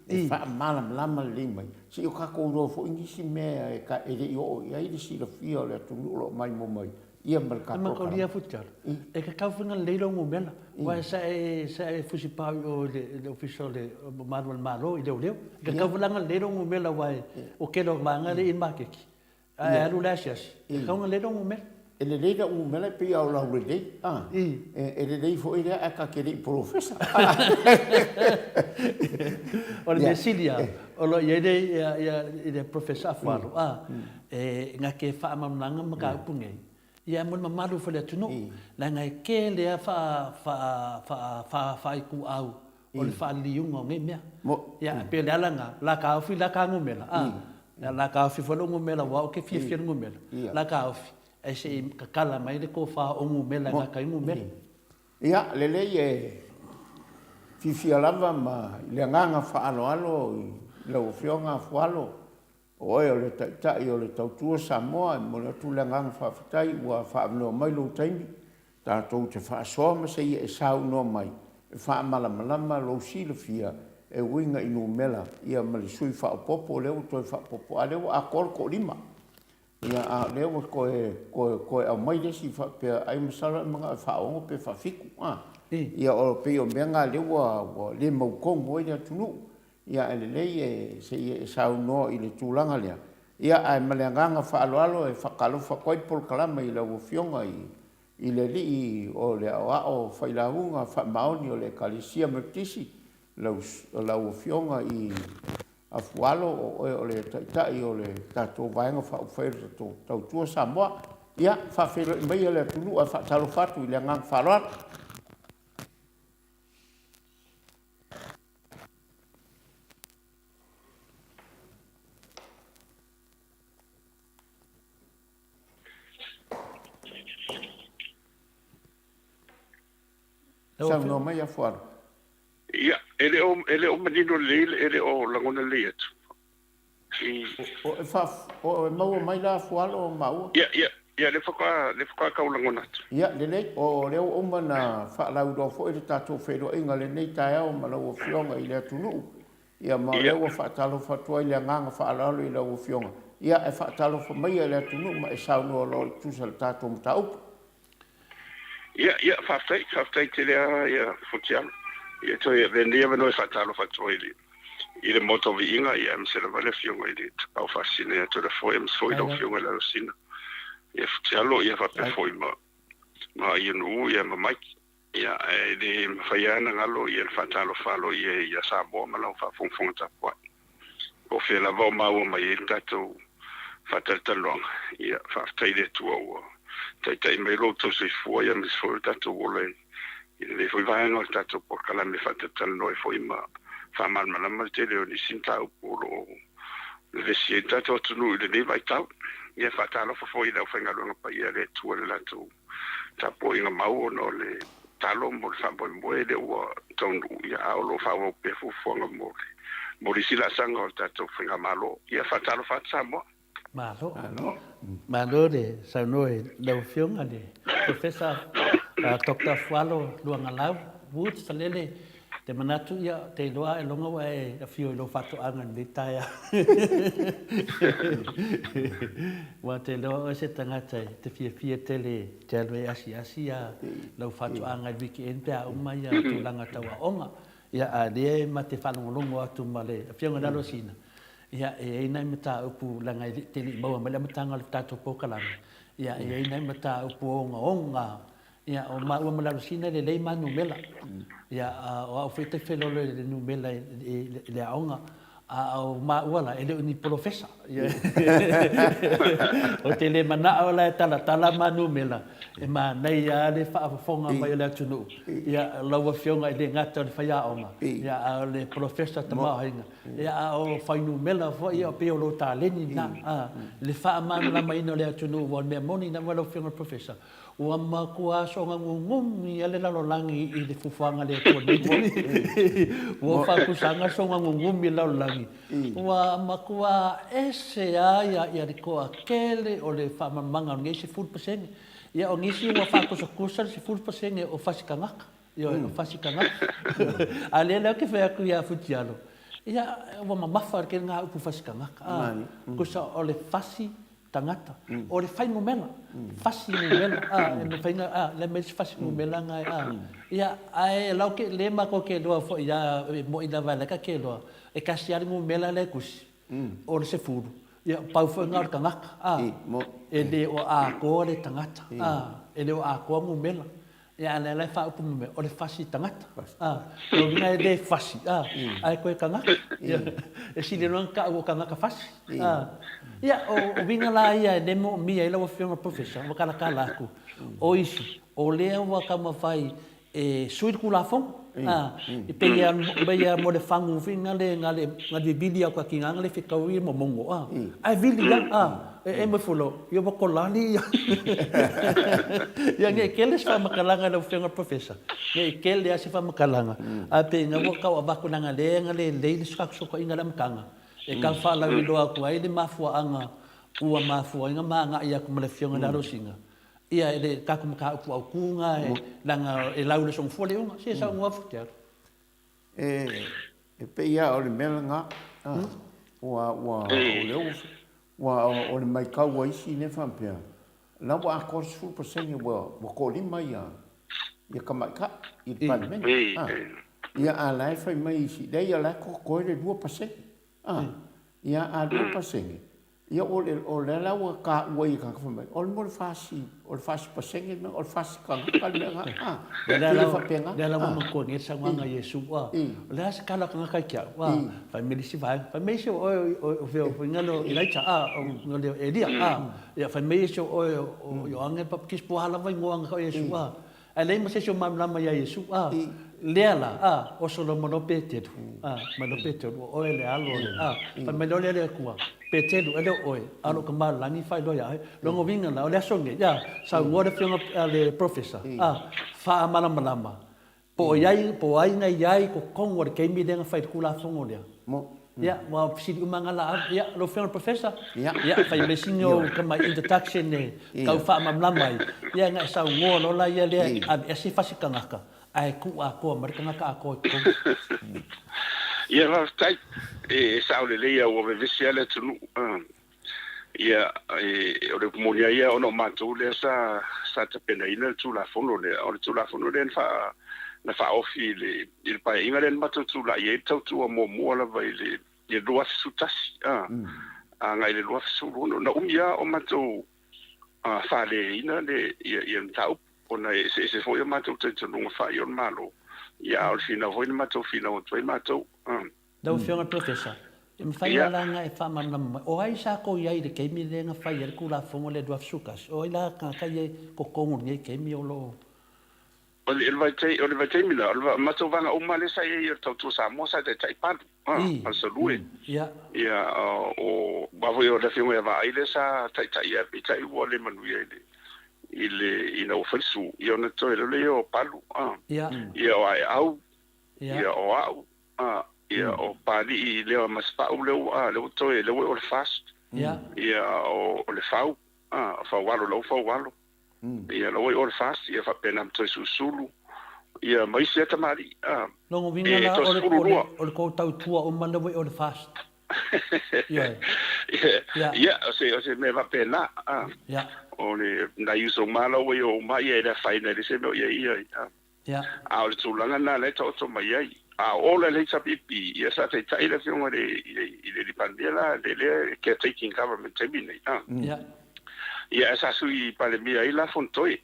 Speaker 1: e faamalamalama lelei mai, se i o tatou iloa foi nisi mea e le i oo i ai le silafia o le atunuu o lo o maimoa mai, ia ma le
Speaker 2: tatou kalama. Mataulia Futialo, e tatau foi ona lelei lou numera, aua sa e sa e fusipau i o i le Ofisa o le Malu o le Malo i leoleo. E tatau foi la ona lelei lou numera aua o le tele o vaega lea e i le maketi, a e alu i le asiasi, e tatau ona lelei lou numera.
Speaker 1: E lelei lau numera e pei lava o lau lelei, a, e lelei foi lea ae ta te le i polofesa.
Speaker 2: O le mea sili lava, o lo o i ai le Professor Afualo, a, e na te faamalamalamaga mataupu nei, ia mo le mamalu foi o le atunuu, leaga e tele lava faaituau o le faaliliuga o nei mea. Ia, e pei o le ala lena, o le a taofi la ta numera, a, o le a taofi foi lou numera aua ou te fiafia i le numera, o le a taofi, ae se i tatala mai le tofa o numera e gata ai numera.
Speaker 1: Ia, lelei e fiafia lava ma i le agaga faaaloalo i lau Afioga Afualo, O oe o le Taitai o le Tautua Samoa, e momoli atu le agaga faafetai ua faaavanoa mai lou taimi tatou te faasoa ma se ia e saunoa mai e faamalamalama lou silafia e uiga i numera ia ma le sui faaopoopo lea ua toe faaopoopo a lea ua atoa le toalima ia a o lea ua toe toe toe aumai le isi faapea ai masalo e manao e faaono pe faafitu a ia o pei o mea na lea ua ua le mautonu ai le atunuu Ia ae lelei e se i e saunoa i le tulaga lea. Ia ae ma le agaga faaaloalo e faatalofa atu ai le polokalama i lau Afioga i i le Alii o le Aoao Failauga Faamaoni o le Ekalesia Metotisi, lau lau Afioga i Afualo, o oe o le Taitai o le tatou Vaega Faaupufai o le tatou Tautua Samoa. Ia, faafeiloai maia le atunuu ae faatalofa atu i le agaga faaaloalo. Saunoa mai Afualo.
Speaker 3: Ia, e le o, e le o manino lelei, e le o lagona lelei atu.
Speaker 1: O e faaf, o e maua mai la Afualo o maua?
Speaker 3: Ia, ia, ia, lea faatoa, lea faatoa tau lagona atu.
Speaker 1: Ia, lelei, o lea ua uma ona faalauiloa foi le tatou feiloaiga i lenei taeao ma lau Afioga i le atunuu. Ia, ma o lea ua faatalofa atu ai le agaga faaaloalo i lau Afioga. Ia, e faatalofa maia i le atunuu ma e saunoa loa e tusa i le tatou mataupu.
Speaker 3: Ia, ia, faafetai, faafetai tele lava ia Futialo. Ia toe avea lenei avanoa e faatalofa atu ai i le, i le Maota o Viiga, ia aemaise lava le Afioga i le Tapaau Faasisina ia Toleafoa, aemaise foi lau Afioga i le Alosina ia Futialo, ia faapea foi ma, ma Ionuu ia ma Mike. Ia, ae le mafai lava ona galo ia le faatalofa aloaia ia Samoa ma lau faafogafoga tapuai. Po o fea lava o maua mai ai le tatou faatalatalanoaga, ia, faafetai i le Atua ua taitai mai lo outou soifua, ia aemaise foi o le tatou ola i lenei foi vaega o le tatou polokalame e faatalatalanoa ai foi ma faamalamalama le tele o nisi mataupu o lo o vevesi ai le tatou atunuu i lenei vaitau. Ia, faatalofa foi i le aufaigaluega paia a le Atua i le latou tapuaiga mau ona o le talo mo le faamoemoe lea ua taunuu, ia, a o lo o faaauau pea fuafuaga mo le, mo le isi laasaga o le tatou faigamalo. Ia, faatalofa atu Samoa.
Speaker 2: Malo. Malo le saunoa i lau Afioga le Professor Doctor Fualo Luagalau Woods Salele te manatu ia te iloa ae loga ua e afio i lou faatoaga i lenei taeao. Ua te iloa oe se tagata e te fiafia tele te alu e asiasi ia lau faatoaga i le weekend pe a uma ia tulaga tau aoga. Ia a lea e ma te faalogologo atu ma le Afioga i le Alosina, ia e i ai nai mataupu leaga e te le i maua mai le amataga o le tatou polokalame, ia e i ai nai mataupu ogaoga, ia o maua ma le Alosina e lelei ma numera. Ia a o au foi e tai felolo i le numera i le aoga, a o maua la e le o ni polofesa. Ou te le manao la e talatala ma numera, e manaia lava le faafofoga mai o le atunuu, ia lau Afioga e le gata o le faiaoga, ia a o le polofesa tamaoaiga, ia a o fuainumera foi, ia pei o lou taleni lena, a, le faamalamalamaina o le atunuu, aua o le mea moni lava lau Afioga i le Polofesa, Ua matua soogagugumi lava le lalolagi i le fuafuaga a le Atua nei taimi. Ua faapusaga soogagugumi le lalolagi. Ua matua ese lava ia le toatele o le faamalamalamaga o lenei 10%. Ia o nisi ua faakusakusa le 10% o fasi tagata. Ioe, o fasi tagata. A o lea la ou te fai atu ia Futialo, ia ua mamafa tele na upu fasi tagata. Tusa o le fasi tagata. O le fuainumera, fasi numera, a, e mafai ona, a, le aumai se fasi numera na, a. Ia, ae lau ke, le matou ke iloa foi ia, e moni lava la ka ke iloa, e tasi lava le numera lea e tusi, o le 10, ia, pau foi lena o le tagata, a. E le o atoa le tagata, a, e le o atoa numera. Ia, a o lea la e faaupu mai mea, o le fasi tagata. A, lona uiga e le fasi, a, ae toe tagata. Ia, e sili loa ona tau o tagata fasi. A, ia, o uiga la ia e le moomia ai lau Afioga i le Professor, ua talatala atu, o isi, o lea ua taumafai e sui le Tulafono, a, e pei lava mo le fagu foi lea na le vivili atu a tiga na le fetaui le momono, a, ae vili lava, a. E e fulo, ia ua kolali ia. Ia nei kele se faamatalaga lau Afioga i le Professor, nei kele lava se faamatalaga, ae pei na ua tau avatu leaga lea na lelei le fesootaiga i le amataga, e tau faalauiloa atu ai le mafuaaga ua mafua ai ona ma agai atu ma le Afioga i le Alosina, ia i le tatou mataupu autu lena leaga e lau i le Aso Gafua le iuga. Se saunoa Futealu.
Speaker 1: E pei lava o le mea lena, ua, ua, o lea ua, ua, o le maitau a isi lea faapea, la ua atoa le 10% ua, ua toalima ia, ia tamaitai i le Palemene. Ia, a o la e fai mai isi, leai o la e totoe le 2%. Ia, a 2%, Ia o le, o lea la ua taua i tagata fai mai, o le mea o le fasi, o le fasi pasene le mea, o le fasi tagata le mea na, a,
Speaker 2: e pei e faapena. Lea la ua manatua nei le saunoaga a Iesu, a, o le a se tala a tagata ia te au, a, fai mai le isi vaega, fai mai isi o oe o fea o faiga o Elaija, a, o le Elia, a, ia fai mai isi o oe o Ioane Baptist, po o a lava igoa na tau e Iesu, a, Ae leai ma se isi o malamalama iā Iesu, a, lea la, a, oso loa ma loa Peteru, a, mai loa Peteru, o oe le Alo o le, a, fai mai loa lea le Atua, Peteru, e le o oe, a o lou Tama o le lagi e faailoa iā oe. Lona uiga la, o le aso lenei, a, saunoa le Afioga a le Professor, a, faamalamalama, po o i ai, po o ai na i ai i totonu o le taimi lea na fai ai le Tulafono lea. Ia, ua fesili uma nga laau. Ia, lau Afioga i le Professor, ia, fai mai sina ou tamai introduction e tau faamalamalama ai. Ia, na e saunoa loa la ia lea, aveese fasi tagata, ae tuu atoa mai le tagata atoa i totonu.
Speaker 3: Ia, faafetai. E sao lelei lava ua vevesi lava le atunuu. Ia, o le upu moni lava ia, ona o matou lea sa sa tapenaina le Tulafono lea. O le Tulafono lea na faa, na faaofi i le, i le Paeaiga lea na matou tulai ai le tautua muamua lava i le, i le 2011, a, agai i le 2016. Na umi lava o matou faleina le, ia, ia mataupu, ona e eseese foi o matou talitonuga faaia o le Malo, ia, a o le finau foi na matou finau atu ai matou.
Speaker 2: Lau Afioga i le Professor, e mafai lava la ona e faamalamalama mai, o ai sa tou i ai i le taimi lea na fai ai le Tulafono lea 2011? O ai la tagata ia i totonu i lenei taimi o lo o.
Speaker 3: O le vaitaimi la, o le matou vaega uma lea sa i ai o le Tautua Samoa sa taitai palu, Falesalue. Ia, o aua foi o le Afioga ia Vaai lea sa taitai ae peitai ua le manuia i le, ina ua fai le su, ia ona toe loa lea o Palu, ia o Aeau, ia o au, a, ia o Papalii lea ma Sipau lea ua, lea ua toe, lea ua o le FAST. Ia, o Lefau, o Faualo, la ua Faualo. Ia, la ua i o i le FAST, ia faapena ma Toesulusulu, ia ma isi lava tamalii,
Speaker 2: Lona uiga
Speaker 3: e
Speaker 2: la, o le,
Speaker 3: 32.
Speaker 2: o le tou tautua uma lea ua i o i le FAST. Ioe. Ia.
Speaker 3: Ia, o se mea faapena.
Speaker 2: Ia.
Speaker 3: O le, nai uso uma la ua i o uma, ia e le afaina i le isi mea o i ai ia.
Speaker 2: Ia.
Speaker 3: A o le tulaga lena lea e taoto mai ai. A o la le HRPP, ia sa taitai le afioga i le i le Palemia la, le lea e caretaking government taimi nei, a.
Speaker 2: Ia.
Speaker 3: Ia ae sa sui Palemia ai la Fonotoe,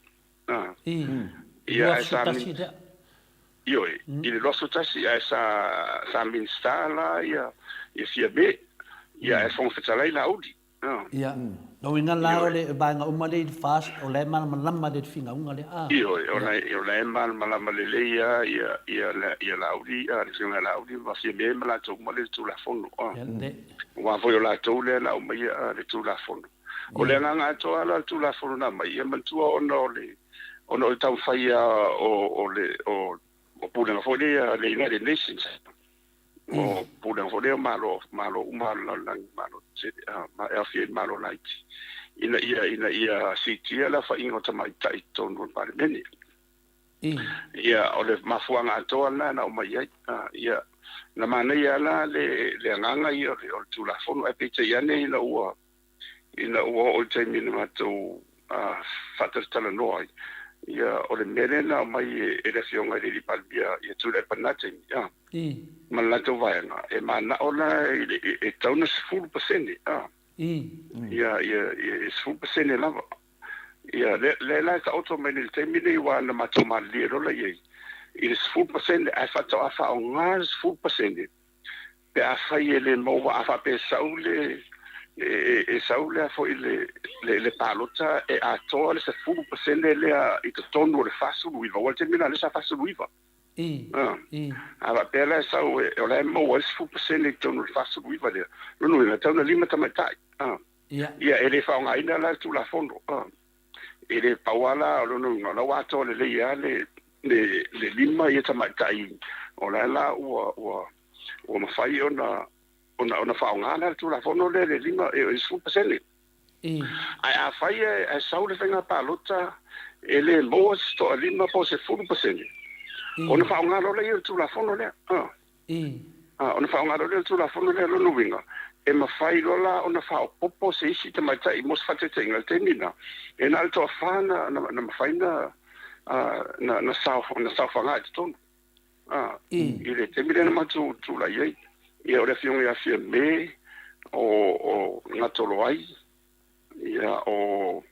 Speaker 3: a.
Speaker 2: I.
Speaker 3: Ia ae sa
Speaker 2: 21 lea.
Speaker 3: Ioe, i le 21 ae sa sa Minisita la ia ia Fiame, ia ae Fofoga Fetalai Laauli.
Speaker 2: Ia, lona uiga la o le vaega uma lea i le FAST, o la e malamalama le finauga lea, a?
Speaker 3: Ioe, o la e malamalama lelei lava ia Laauli, le Afioga ia Laauli ma Fiame ma latou uma le Tulafono. Aua foi o latou lea na aumaia le Tulafono. O le agaga atoa la o le Tulafono na aumai, ia manatua ona o le ona o le taumafai o le o Pulega foi lea a le United Nations, o Pulega foi lea o Malo, Malo uma o le lalolagi, Malo tetele, ma e aofia ai Malo laiti, ina ia, ina ia siitia le aofaiga o tamaitai i totonu o le Palemene. Ia, o le mafuaaga atoa lena na aumai ai. Ia, na manaia lava la le, le agaga ia o le, o le Tulafono, ae peitai ane ina ua, Ina ua oo i le taimi na matou faatalatalanoa ai, ia, o le mea lea na aumai e le Afioga i le Palemia ia Tuilaepa i lena taimi, a, ma le latou vaega, e manao la e tatau ona 10%, a, ia, ia, e 10% lava. Ia, lea la e taoto mai nei i le taimi lenei, aua na matou malilie loa la i ai i le 10%, ae faatoa faaaoga le 10% pe afai e le maua, a faapea e sau le, e sau le, foi le, le palota e atoa le 10% lea i totonu o le 49, aua o le taimi lena lea sa 49. A faapea la e sau, o la e maua ai le 10% i totonu o le 49 lea, lona uiga e tatau ona 5 tamaitai. Ia, e le faaaogaina la le Tulafono. E le pau lava la o lona uiga, o la ua atoa lelei lava le, le, le 5 ia tamaitai, o la la ua, ua, ua mafai ona, ona, ona faaaoga la le Tulafono lea le 5, e 10%. Ae afai e sau le faiga palota e le maua se toalima po o se 10%, ona faaaoga loa lea o le Tulafono lea. Ona faaaoga loa lea o le Tulafono lea, lona uiga, e mafai loa la ona faaopoopo se isi tamaitai mo se faataitaiga i le taimi lena, e na o le toafa na mafai na saofaga i totonu i le taimi lea na matou tulai ai. Ia, o le Afioga ia Fiame, o Gatoloai, ia, o,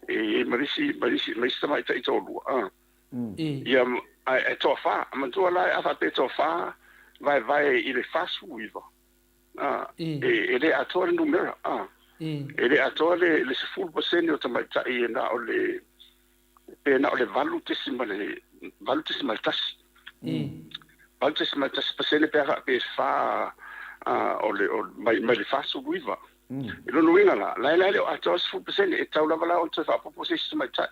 Speaker 3: e i ai ma le isi, ma isi tamaitai e toalua. Ia, ae toafa, manatua la a faapea e toafa vaevae i le 49, a, e le atoa le numera, a, e le atoa le 10% o tamaitai e na o le, pe na o le 8.1, 8.1% pe a faapea e fa o le, mai le 49. I lona uiga la, la e le o atoa le 10%, e tatau lava la ona toe faaopoopo se isi tamaitai.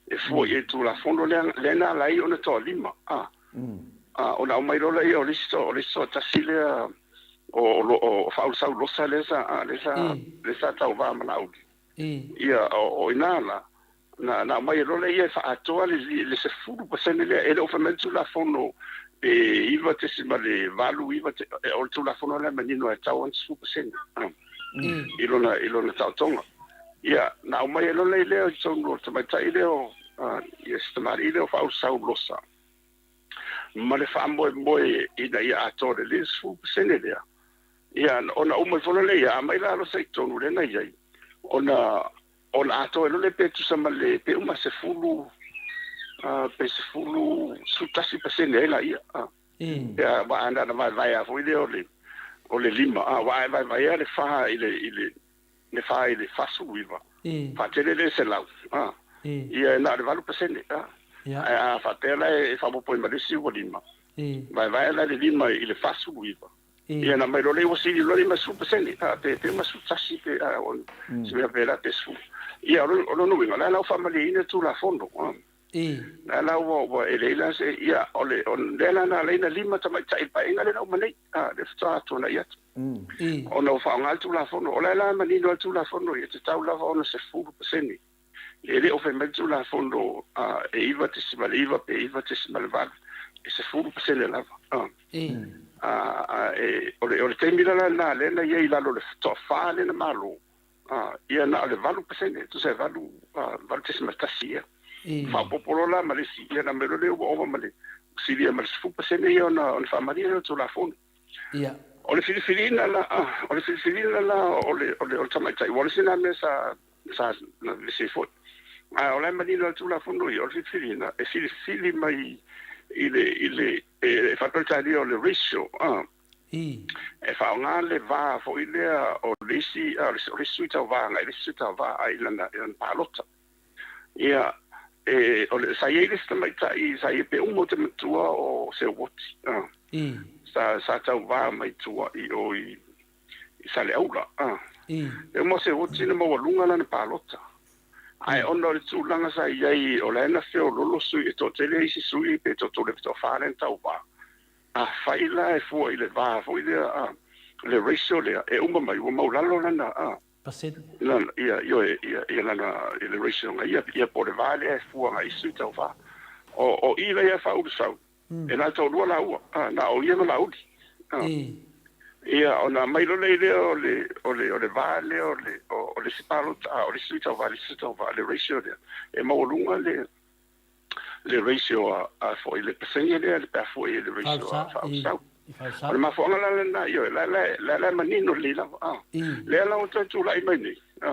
Speaker 3: E fua i ai le Tulafono lea, lea na ala ai ona toalima, a, a, ona aumai loa lea o le isi o le isi toatasi lea o, o, o Faaulusau Losa lea sa, a, lea sa, lea sa tauva ma Laauli. Ia, o, o i ina la, na, na aumai ai loa lea e faaatoa le, le 10% lea. E le o fai mai le Tulafono pe 9.89, o le Tulafono la e manino e tatau ona 10%, a, i lona, i lona taotoga. Ia, na aumai ai loa lea i totonu o le tamaitai lea o, ia si tamalii lea o Faaulusau Losa, ma le faamoemoe ina ia atoa lelei le 10% lea. Ia, ona uma ifo loa lea, ia aumai la Losa i totonu lea na i ai, ona, ona atoa ai loa lea pe tusa ma le, pe uma 10, pe 10, 11% ai laia. Ia, aua na ona vaevae lava foi lea o le, o le 5, aua a e vaevaea le 4 i le, i le, le 4 i le 49, faatele le 100, a, ia e na o le 8%, a. Ae a faapea la e faaopoopo ai ma le isi ua 5, vaevae la le 5 i le 49, ia ona aumai loa lea ua sili loa le 50%, a, pe 51 pe a, o se mea faapena pe 10. Ia, o lona uiga, o la e la ua faamalieina le Tulafono, a. La la ua ua e leai la se, ia, o le, o lea la na ala ai ona 5 tamaitai i le paeaiga lea na uma nei, a, lea faatoa tuanai atu. Ona ua faaaoga le Tulafono. O la e la manino lava le Tulafono ia, e tatau lava ona 10%. E le o fai mai le Tulafono e 9.9 pe 9.8, e 10% lava. O le taimi la lena lea na i ai i lalo o le toafa lea na malo, ia na o le 8%, tusa e 8.1 ea. Faaopoopo loa la ma le isi, ia ona aumai loa lea ua ova ma le silia ma le 10% ia ona faamalie lea o le Tulafono.
Speaker 2: Ia.
Speaker 3: O le filifiliina la, o le filifiliina la o le o le tamaitai, ua o le isi lena mea sa sa vevesi ai foi. A o la e manino lava le Tulafono ia, o le filifiliina, e filifili mai i le, i le, e faa-Peretania o le ratio, a. E faaaoga le va foi lea o le isi, o le isi sui tauva agai i le isi sui tauva i lana, i lana palota. Ia, e, o le, sa i ai le isi tamaitai, sa i ai pe uma ou te manatua o Seuoti, a. Sa, sa tauva mai tua i o i, i Saleaula. E uma o Seuoti na maualuga lana palota. Ae ona o le tulaga sa i ai, o la e na feololo sui, e toatele isi sui pe toatolu pe toafa lea na tauva. Afai la e fua i le va foi lea, a, le ratio lea, e uma mai ua maulalo lana, a,
Speaker 2: Pasene.
Speaker 3: Lana, ia, ioe, ia, ia lana, i le ratio nga ia, ia po o le va lea e fua nga isi sui tauva. O, o i lea e faaulusaulu, E na toalua laua, a, na o ia ma Laauli. A. Ia, ona aumai loa lea o le, o le, o le va lea o le, o, o le isi palota, a, o le isi sui tauva i le isi sui tauva, le ratio lea, e maualuga le, le ratio a, a foi, le pasene lea pe a foi i le ratio a Faaulesau. O le mafuaaga la lena, ioe, la, la, la, la e manino lelei lava, a. Lea la ua toe tulai mai nei, a.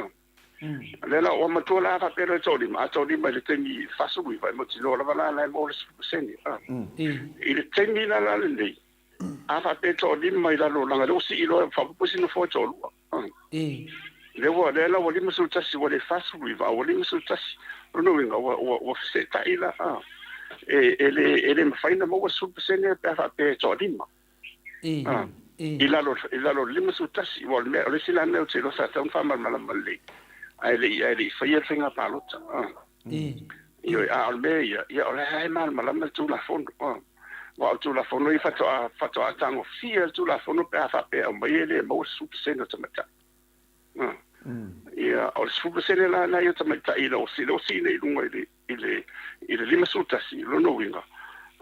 Speaker 3: O lea la ua matua la faapea loa e toalima, a toalima i le taimi 49 e mautinoa lava la la e maua le 10%. A. I le taimi la la lenei, a faapea e toalima i lalo leaga lea ua sii loa faaopoopo isi nofoa e toalua. A. Lea ua lea la ua 51 ua le 49 a ua 51. O lona uiga ua ua ua feseetai la a. E e le e le mafai ona maua le 10% pe a faapea e toalima. I lalo i lalo o le 51, aua o le mea, o le isi la mea ou te iloa sa tatau ona faamalamalama lelei, ae le i ae le i faia le faiga palota. Ioe, a o le mea ia, ia o la e malamalama le Tulafono. Aua o le Tulafono ia faatoa faatoa tagofia le Tulafono pe a faapea e aumai e le maua le 10% o tamaitai. Ia, o le 10% la lena ia o tamaitai ina ua sii nei i luga i le i le i le 51, o lona uiga,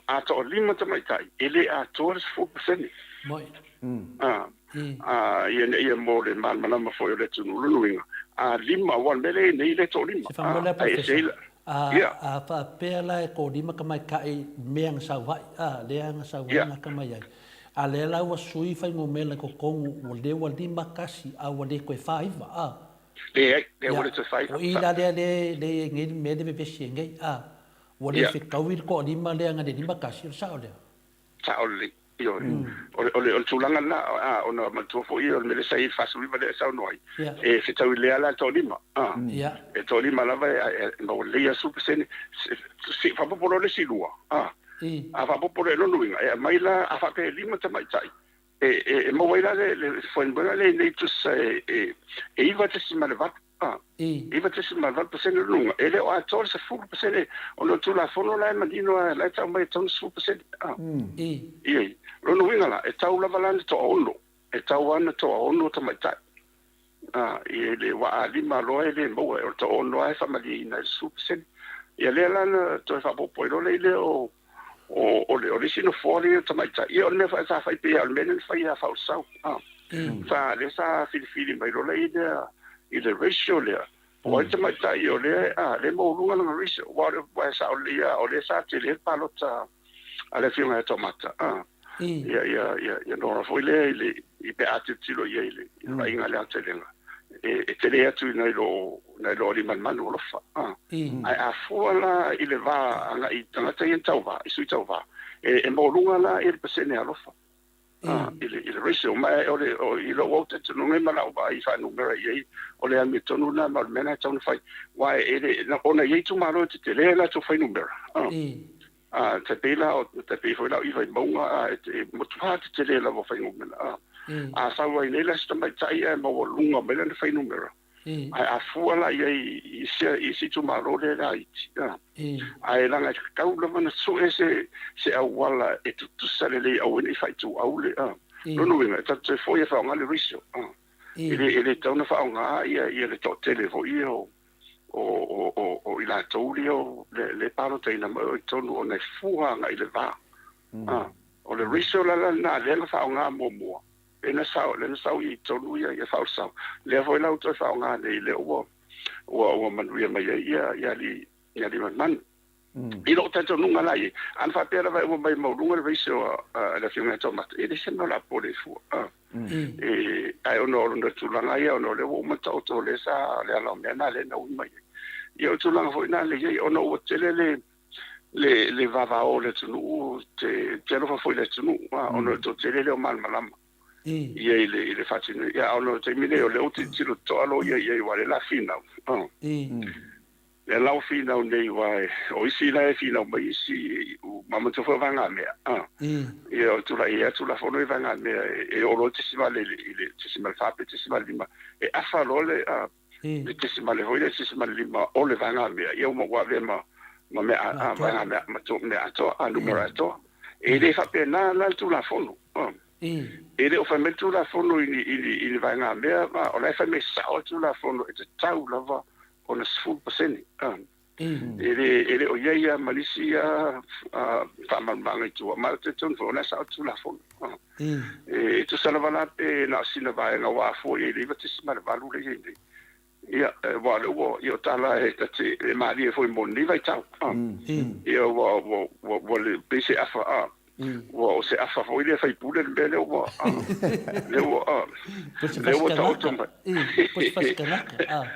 Speaker 3: a toalima tamaitai, e le atoa le 10%.
Speaker 2: Moi.
Speaker 3: A, a, ia, ia mo le malamalama foi o le atunuu, o lona uiga, a lima, aua o le mea lea e i ai nei, le toalima.
Speaker 2: Se faamolemole lava Professor, a, a faapea la e toalima tamaitai mea na sau ai, a, lea na sau ai na atamai ai, a lea la ua sui fuainumera i totonu, ua lea ua 51, a ua le toe 49, a.
Speaker 3: Leai, lea ua le toe fai.
Speaker 2: O i la lea lea e i ai nei le mea lea e vevesi ai nei, a ua le fetaui le toalima lea na le 51, o le sao lea?
Speaker 3: Sao lelei, ioe. O le, o le, o le tulaga lena, a, ona manatua foi o le mea lea sa i ai le 49 lea e saunoa ai, e fetaui lea la le toalima, a. E toalima lava e, e maua lelei lava le 10%. Se i faaopoopo loa le isi lua, a. A faaopoopo loa i lona uiga, e aumai la, a faapea e lima tamaitai, E maua ai la le fuainumera lea nei tusa e 9.8, 9.8% le luga, e le o atoa le 10% ona o le Tulafono la e manino lava, la e tau mai e tatau ona 10%. Ioe. O lona uiga la, e tau lava la ona toaono, e tau lava ona toaono tamaitai. I le waa lima loa e le maua, o le toaono lava e faamalieina ai le 10%. Ia lea la na toe faaopoopo ai loa lea o o le o le isi nofoa lea o tamaitai. Ia o le mea foi sa fai pei lava o le mea lea na fai ia Faaulesau. Sa lea sa filifili mai loa lea i le ratio lea. Po o ai le tamaitai o lea a lea e maualuga lana ratio. Aua o le aua e sao lelei lava o lea sa tele ai le palota a le Afioga ia Toomata. Ia, ia, ia, ia Nora foi lea i le, i pe a tilotilo i ai i le, i le vaaiga i le aotelega, e, e tele atu nai lo, nai lo Aliimalemanu alofa. Ae a fua la i le va agai i tagata ia na tauva, i sui tauva, e, e maualuga la ia le pasene alofa. I le, i le ratio. Ma o le, o, i lou au talitonuga ma lau vaai i fuainumera i ai, o le amiotonu lena ma o le mea lena e tatau ona fai. Aua e le, ona e i ai itumalo e tetele a latou fuainumera. A, tai pei la o, tai pei foi la o i Vaimauga, a, e, e matua tetele lava o fuainumera. A, a sau ai nei la si tamaitai ae maualuga mai lana fuainumera. Ae a fua la i ai i isi i isi itumalo lea laiti, ae leaga e tatau lava ona sue se se auala e tutusa lelei aua ne i faaituau le lona uiga e tatou te foi e faaaoga le ratio. E le e le tatau ona faaaoga ia ia le toatele foi ia o o o o i latou lea o le e palotaina mai o i totonu ona e fua agai i le va. O le ratio la lena lea na faaaoga muamua Lea na sao, lea na sau i totonu ia, ia faaulesao. Lea foi la ua toe faaaoga nei, lea ua, ua, ua manuia mai ai ia, ia alii, ia alii manumanu. I lou talitonuga la i ai, ana faapea lava ua mai maualuga le ratio a, a le Afioga ia Toomata, e leai se mea o le a popole ai fua. A. E, ae ona o lona tulaga ia, ona o lea ua uma ona taoto o lea sa, le ala o mea na lea na ui mai ai. Ia o le tulaga foi lena lea i ai, ona ua tele le, le, le vavao o le atunuu, te, te alofa foi i le atunuu, a, ona o le toatele lea o malamalama ia i le, i le faatinoina. Ia, a ona o le taimi nei, o lea ua tilotilo totoa loia i ai, aua o lea la finau, a, lea la ua finau nei, aua o isi la e finau mai isi, ma manatua foi o vaegamea, a, ia, o le tulai ai lava Tulafono ia vaegamea e, e oo loa le tesimale i le, i le tesimale fa pe tesimale lima, e afa loa le, a, le tesimale foi lea tesimale lima o le vaegamea, ia ua avea ma ma mea a vaegamea ma to mea atoa a numera atoa. E le faapena la le Tulafono. E le o fai mai le Tulafono i ni i ni i ni vaegamea ma o la e fai mai sao le Tulafono e tatau lava ona 10%. E le e le o i ai lava ma nisi faamalamalamaga i tua, ma ou te talitonu foi o la e sao le Tulafono. E tusa lava la pe na o sina vaega ua afua i ai le 9.8 lea e i ai nei. Ia, aua o lea ua, ia o tala e ta te, e malie foi mo lenei vaitau. Ia ua, ua, ua, ua le, pei se afa, a, ua o se afa foi lea faipule le mea lea ua, a, lea ua, a, lea ua taoto mai.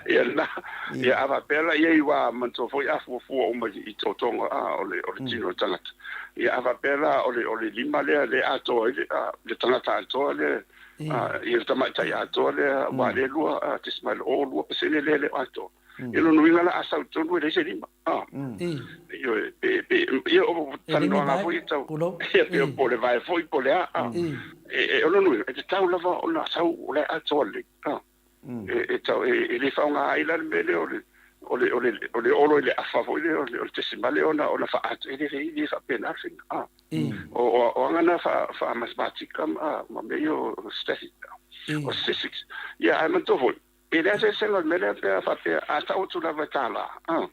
Speaker 3: Ia lena, ia a faapea la i ai ua manatua foi a fuafua uma i totoga, a, o le, o le tino o le tagata. Ia a faapea la o le, o le lima lea lea atoa ai le, a, le tagata atoa lea, a, ia le tamaitai atoa lea, aua lea e 2.02% lea e le o atoa. Ia lona uiga la a sau i totonu e leai se lima. A, ioe, pe, pe, ia o talanoaga foi e tau, ia pe po o le vae foi po o le a, a. E, o lona uiga, e tatau lava ona sau o la e atoa lelei. A. E, e tau, e, e le faaaoga ai la le mea lea o le, o le, o le, o le olo i le afa foi lea o le, o le tesimale ona, ona faa-atoa, e le, e le faapena le faiga. A. O, o, o aga na faa, faa-mathematika ma, ma mea ia o statistics. Ia, ae manatua foi, E leai se eseesega o le mea lea pe a faapea a tau atu lava e $1, a.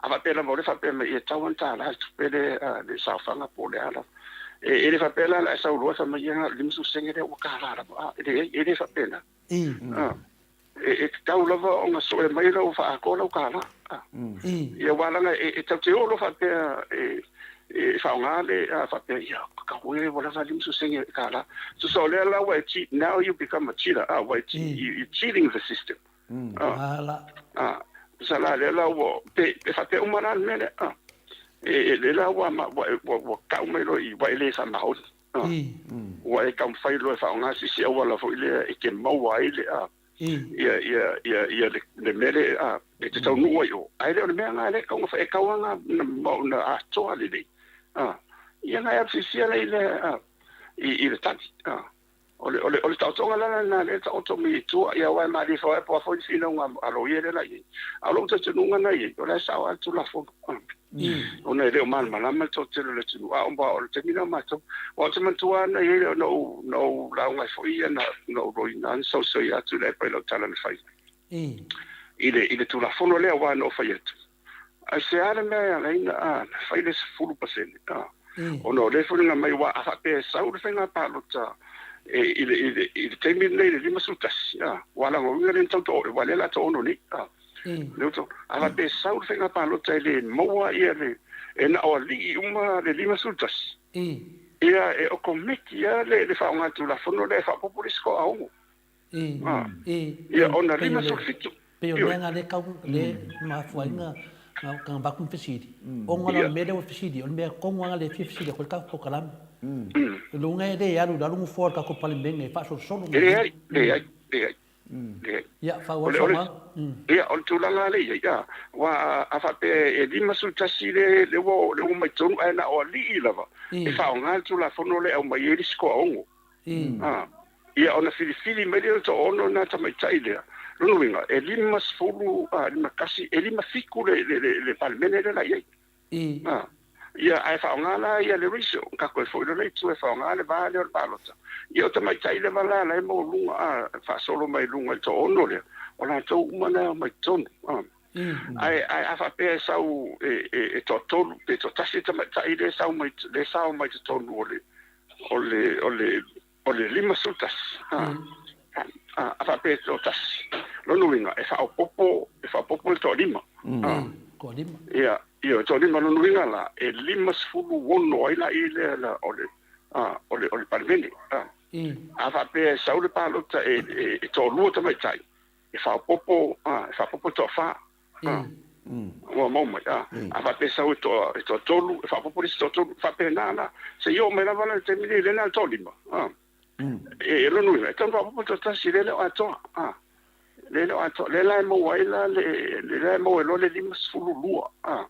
Speaker 3: A faapea lava o lea faapea mai e tatau lava ona $1 le tupe lea a le saofaga po o le a lava. E le faapea la o le a e sau loa e fai mai ia na o le 50 sene lea ua $1 lava, a, e leai, e le faapena. A. E tatau lava ona sue mai lau faaatoa lau $1, a. Ia aua leaga e tatou te oo loa faapea e e faaaoga le faapea, ia, kau e ua lava 50 sene $1. Tusa o lea la ua e cheat, now you become a cheater, ah, ua e you cheating the system. Ah, ah, tusa la lea la ua, pe, pe faapea uma la le mea lea, ah. E, lea la ua, ua, ua, ua kau mai loa i, ua e le faamaoni. Ah. Ua e taumafai loa e faaaoga se isi auala foi lea e te maua ai le, ah, ia, ia, ia, ia le, le mea lea a, e te taunuu ai i o, ae le o le mea lena lea e tatau ona fai, e tatau lava ona, ona atoa lelei. A, ia na e alu fiafia la i le, a, i, i le tali. A, o le, o le, o le taotoga la lena lea e taoto mai i tua, ia aua e malie foi po o a foi le finauga a loia lea la i ai. A o lou talitonuga lena i ai, o la e sao lava le Tulafono. A. Ona e le o malamalama le toatele o le atunuu, a o le taimi lena o matou. Aua ou te manatua lava na i ai, na ou, na ou lauga ai foi ia, na, na ou loina lava na sausauia atu le epa i lau tala na fai i le, i le Tulafono lea, aua na ou fai atu, aisea le mea e ala ai ona fai le 10%, a, ona o lea e foliga mai, aua a faapea e sau le faiga palota e, i le, i le, i le taimi lenei i le 51, a, ua lagouina lea na tau to, aua lea o le a toaono nei, a. A faapea e sau le faiga palota e le maua ia le, e na o alii uma le 51, ia e okomeki lava le faaaoga Tulafono lea e faaopoopo le isi toaono. Ia ona 57.
Speaker 2: Pei o le mea lena lea tau, lea e mafua ai na avatu ni fesili, ona o le mea lea ua fesili, o le mea tonu lava lea e fia fesili atu ai le tatou polokalame. O lona uiga e le alu i lalo nofoa o le tatou Palemene e faasolosolo.
Speaker 3: E leai, leai, leai.
Speaker 2: Ia, faaauau le saunoaga.
Speaker 3: Ia, o le tulaga lea e i ai, a, aua a faapea e 51 le, le ua, le ua mai totonu, ae na o alii lava e faaaoga le Tulafono lea e aumai ai le isi toaono. A, ia, ona filifili mai lea o le toaono lena tamaitai lea, Lona uiga, e 50, 51, e 57 le, le, le, le Palemene lea la i ai. A, ia, ae faaaoga la ia le ratio, ka toe foi loa le itu e faaaoga le va lea o le palota. Ia o tamaitai lava la la e maualuga, a, faasolo mai luga i le toaono lea, o latou uma na e omai totonu. A. Ae, ae a faapea e sau e, e, e toatolu pe toatasi le tamaitai lea e sau mai, lea e sao mai totonu o le, o le, o le, o le 51, a, a, a faapea e toatasi, lona uiga e faaopoopo, e faaopoopo le toalima. A.
Speaker 2: Toalima.
Speaker 3: Ia, ia, toalima, lona uiga la, e 56 ai la i lea la o le, a, o le, o le Palemene. A. A faapea e sau le palota e, e, e toalua tamaitai, e faaopoopo, a, e faaopoopo le toafa. A, ua maua mai, a, a faapea e sau e toa, e toatolu, e faaopoopo le isi toatolu, e faapena la, seia oo mai lava la i le taimi nei, lea na o le toalima, a, e, e lona uiga, e tatau ona faaopoopo le toatasi, lea e le o atoa, a, lea e le o atoa, lea la e maua ai la le, lea e maua ai loa le 52, a.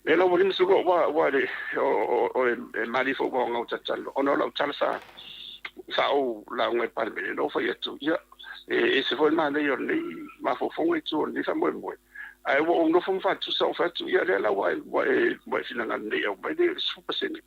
Speaker 3: Lea la ua 52, ua, ua le, o, o, o, e malie foi ua gau tatalo, ona o lau tala sa, sa ou lauga i Palemene, na ou fai atu, ia, e ese foi le manaia o lenei mafaufauga i tua o lenei faamoemoe, ae ua ou nofo ma faatusa, ou fai atu, ia, lea la ua e, ua e, ua e finagalo nei e aumai le 10%.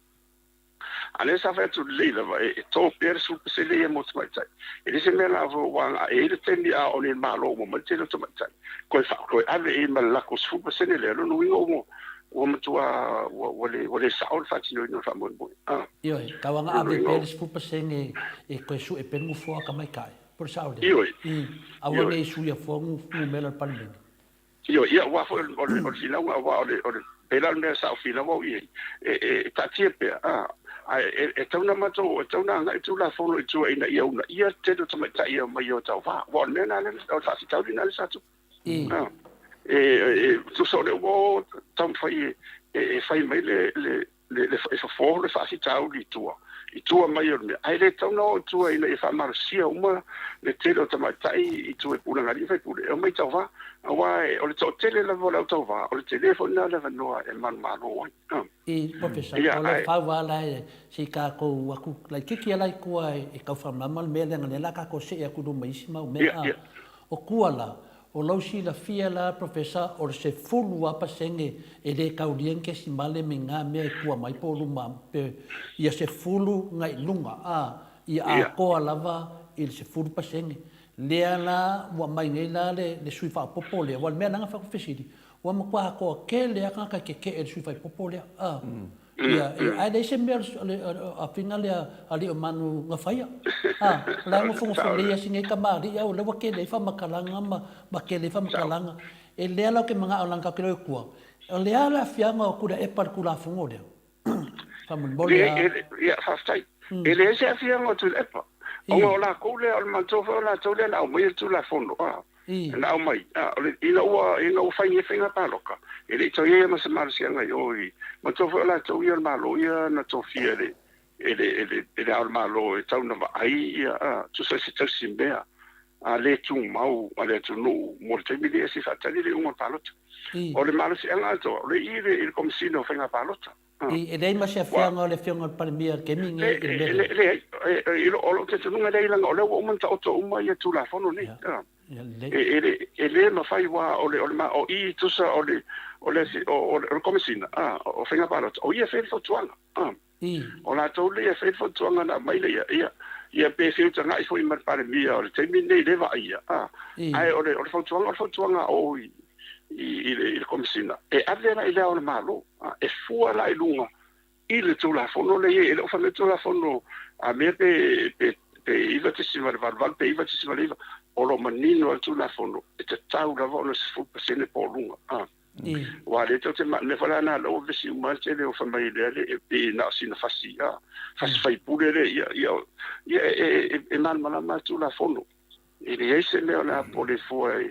Speaker 3: A lea sa fai atu lelei lava e to pea le 10% ia mo tamaitai. E le se mea la aua e i ai le taimi a o le Malo uma mai le tele o tamaitai, toe toe ave i ai ma le latou 10% lea, lona uiga ua ua matua ua ua le ua le sao le faatinoina o le faamoemoe.
Speaker 2: A. Ioe, tau aga ave pea le 10% e toe sue pea le nofoa a tamaitai. Po o le sao lea?
Speaker 3: Ioe.
Speaker 2: Aua ne i suia fua numera o le Palemene.
Speaker 3: Ioe, ia, aua foi o le, o le finauga, aua o le, o le, pēlā le mea sa ou finau au i ai, e, e, e taatia pea, a, ae e, e tatau ona matou, e tatau ona agai le Tulafono i tua ina ia uunaia le tele o tamaitai e omai e o tauva. Aua o le mea lena lea, o le faafitauli lena lea sa tupu. A, e, e, tusa o lea ua taumafai e, e, e fai mai le, le, le, le, e fofo le faafitauli i tua, i tua mai o le mea, ae le tatau ona o i tua ina ia faamalosia uma le tele o tamaitai i tua i pulega a alii ma faipule e omai tauva, aua o le toatele lava o le au tauva, o le tele foi lena o le avanoa e manumalo ai.
Speaker 2: I, Professor, o le fau lava la e se i tatou atu laitiiti lava la i tua e tau faamalamalama le mea lea, leaga o lea o le a tatou see atu i luma i isi mau mea. O tua la, O lou silafia la Professor o le 10 lava pasene e le taulia ni kesimale me na mea e tua mai po o luma pe ia 10 na i luga a ia atoa lava i le 10 pasene. Lea la ua aumai nei la le le sui faaopoopo lea aua o le mea lena na fai atu fesili ua matua atoa tele lava tagata e tetee i le sui faaopoopo lea a. Ia, ia, ae leai se mea o le afiga lea a Aliiomanu na faia. A, o la e nofonofo lelei lava si nei tamalii, a o lea ua tele ai faamatalaga ma, ma tele ai faamatalaga. E lea la ou te manao leaga tatou te iloa i tua, o le a le aafiaga o Tuilaepa i le Tulafono lea? Faamolemole
Speaker 3: lava. Ia, faafetai. E leai se aafiaga o Tuilaepa. Ona o latou lea, o le matou foi o latou lea na aumaia le Tulafono, a. Na aumai, a, o le, ina ua, ina ua fai nei faiga palota, e le i toe i ai ma se malosiaga i o i, manatua foi o latou ia o le Malo ia na tofia e le, e le, e le, e le Ao o le Malo e tau na vaai ia, a, tusa i se tausi mea, a le tumau a le atunuu mo le taimi lea se i faatali le iuga o le palota. O le malosiaga atoa, o le i le, i le Komesina o Faiga Palota.
Speaker 2: E leai ma se afioaga o le Afioga i le Palemia i le taimi lenei i le mea
Speaker 3: lea? Leai, o lou talitonuga leai leaga o lea ua uma ona taoto uma ia Tulafono nei. E le mafai aua o le o i tusa o le o le o le Komesina o Faiga Palota, o ia e fai le fautuaga. O latou lea e fai le fautuaga ona aumai lea, ia ia pe feutagai foi ma le Palemia o le taimi lenei lea e vaaia, ae o le fautuaga o le fautuaga a o i i le Komesina e ave la i le Ao o le Malo. E fua la i luga i le Tulafono lea e i ai. E le o fai mai le Tulafono a mea pe 9.88 pe 9.9, o lo o manino lava le Tulafono, e tatau lava ona 10% po o luga. Aua o lea tou te ma, le mea foi la lena lea ua vevesi uma ai le tele o fai mai lea e pei na o sina fasi, fasi faipule lea, ia, ia, ia e malamalama lava le Tulafono. E leai se mea o le a pole fua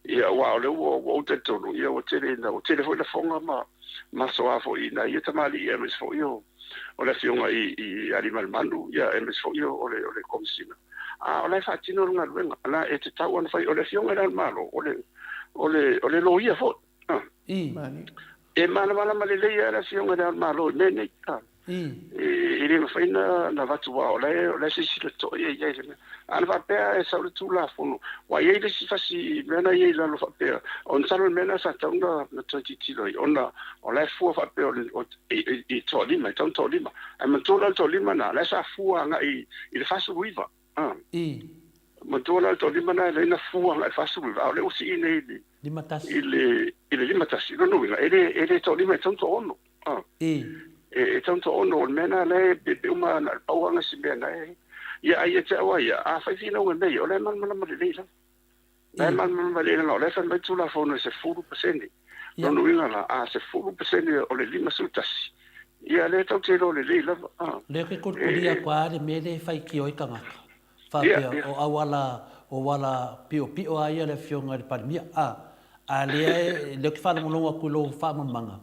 Speaker 3: ia aua o lea ua ou talitonu ia ua tele ina ua tele foi lafoga ma ma soa foi i nai ia tamalii aemaise foi o o le afioga i i Aliimalemanu ia aemaise foi o le o le Komesina. A o la e faatino le galuega, o la e tatau ona fai o le afioga i Le Ao o le Malo o le o le o le loia foi. E malamalama lelei lava le afioga i Le Ao o le Malo i mea nei. E le mafai ona avatu aua o la e silasila totoa ia i ai i le mea. A na faapea e sau le Tulafono, aua e i ai le isi fasi mea na i ai i lalo faapea, o le masalo o le mea lena sa tatau ona toe tilotilo ai, ona o la e fua faapea o i toalima, e tatau ona toalima. Ae manatua la o le toalima lena, o la e sa fua agai i le 49. A. Manatua la o le toalima lena e lelei ona fua agai i le 49, a o lea ua sii nei i le i le 51. O lona uiga, e le e le toalima, e tatau ona toaono. A. E tatau ona toaono, o le mea lena la e pe uma na o le pau lava lena o si mea na e. Ia, ae ia te au lava ia, afai finauga i mea ia, o la e malamalama lelei lava. La e malamalama lelei leaga o la e fai mai le Tulafono e 10%. Lona uiga la, a 10% o le 51, ia lea tatou te iloa lelei lava.
Speaker 2: O lea ou te kulikuli atu lava le mea lea e faitio ai tagata, faapea o auala, o auala piopio lava ia a le Afioga i le Palemia. A, a lea e, lea ou te faalogologo atu i lou faamalamalamaga,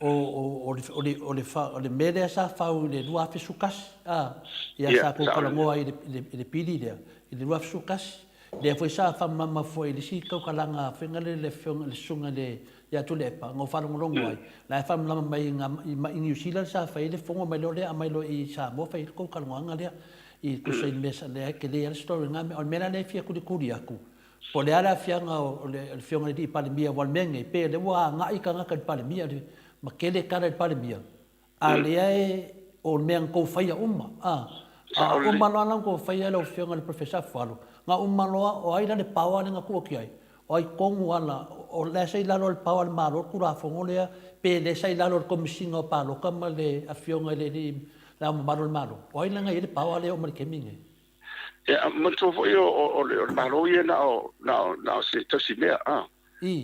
Speaker 2: o, o, o le, o le, o le, o le mea lea sa fau i le 2011, a, ia sa tou talanoa ai i le, i le pili lea, i le 2011. Lea foi sa faamama foi i le isi tautalaga foi lea le afioga le susuga i le ia Tuilaepa na ou faalogologo ai, la e faamalamalama mai i i Niu Sila sa fai ai le fono mai loa lea aumai loa i Samoa fai ai le tou talanoaga lea i tusa i le mea lea e tele lava le story i lena mea. O le mea la lea e fia tulikuli atu, po o le a le aafiaga o le afioga i le alii Palemia aua o le mea lenei pei o lea ua agai tagata i le Palemia ma tele tala i le Palemia A lea e, o mea na tou faia uma, a. A uma loa la na tou faia lau Afioga i le Professor Afualo, na uma loa, o ai la le power lea na tuu atu i ai? O ai tonu lava la, o lea sa i lalo o le power a le Malo le Tulafono lea, pe lea sa i lalo o le Komesina o Palota ma le Afioga i le Alii, Le Ao Mamalu o le Malo? O ai la na i ai le power lea e oo mai i le taimi lenei?
Speaker 3: Ia, manatua foi o le Malo ia na o se tausimea, a.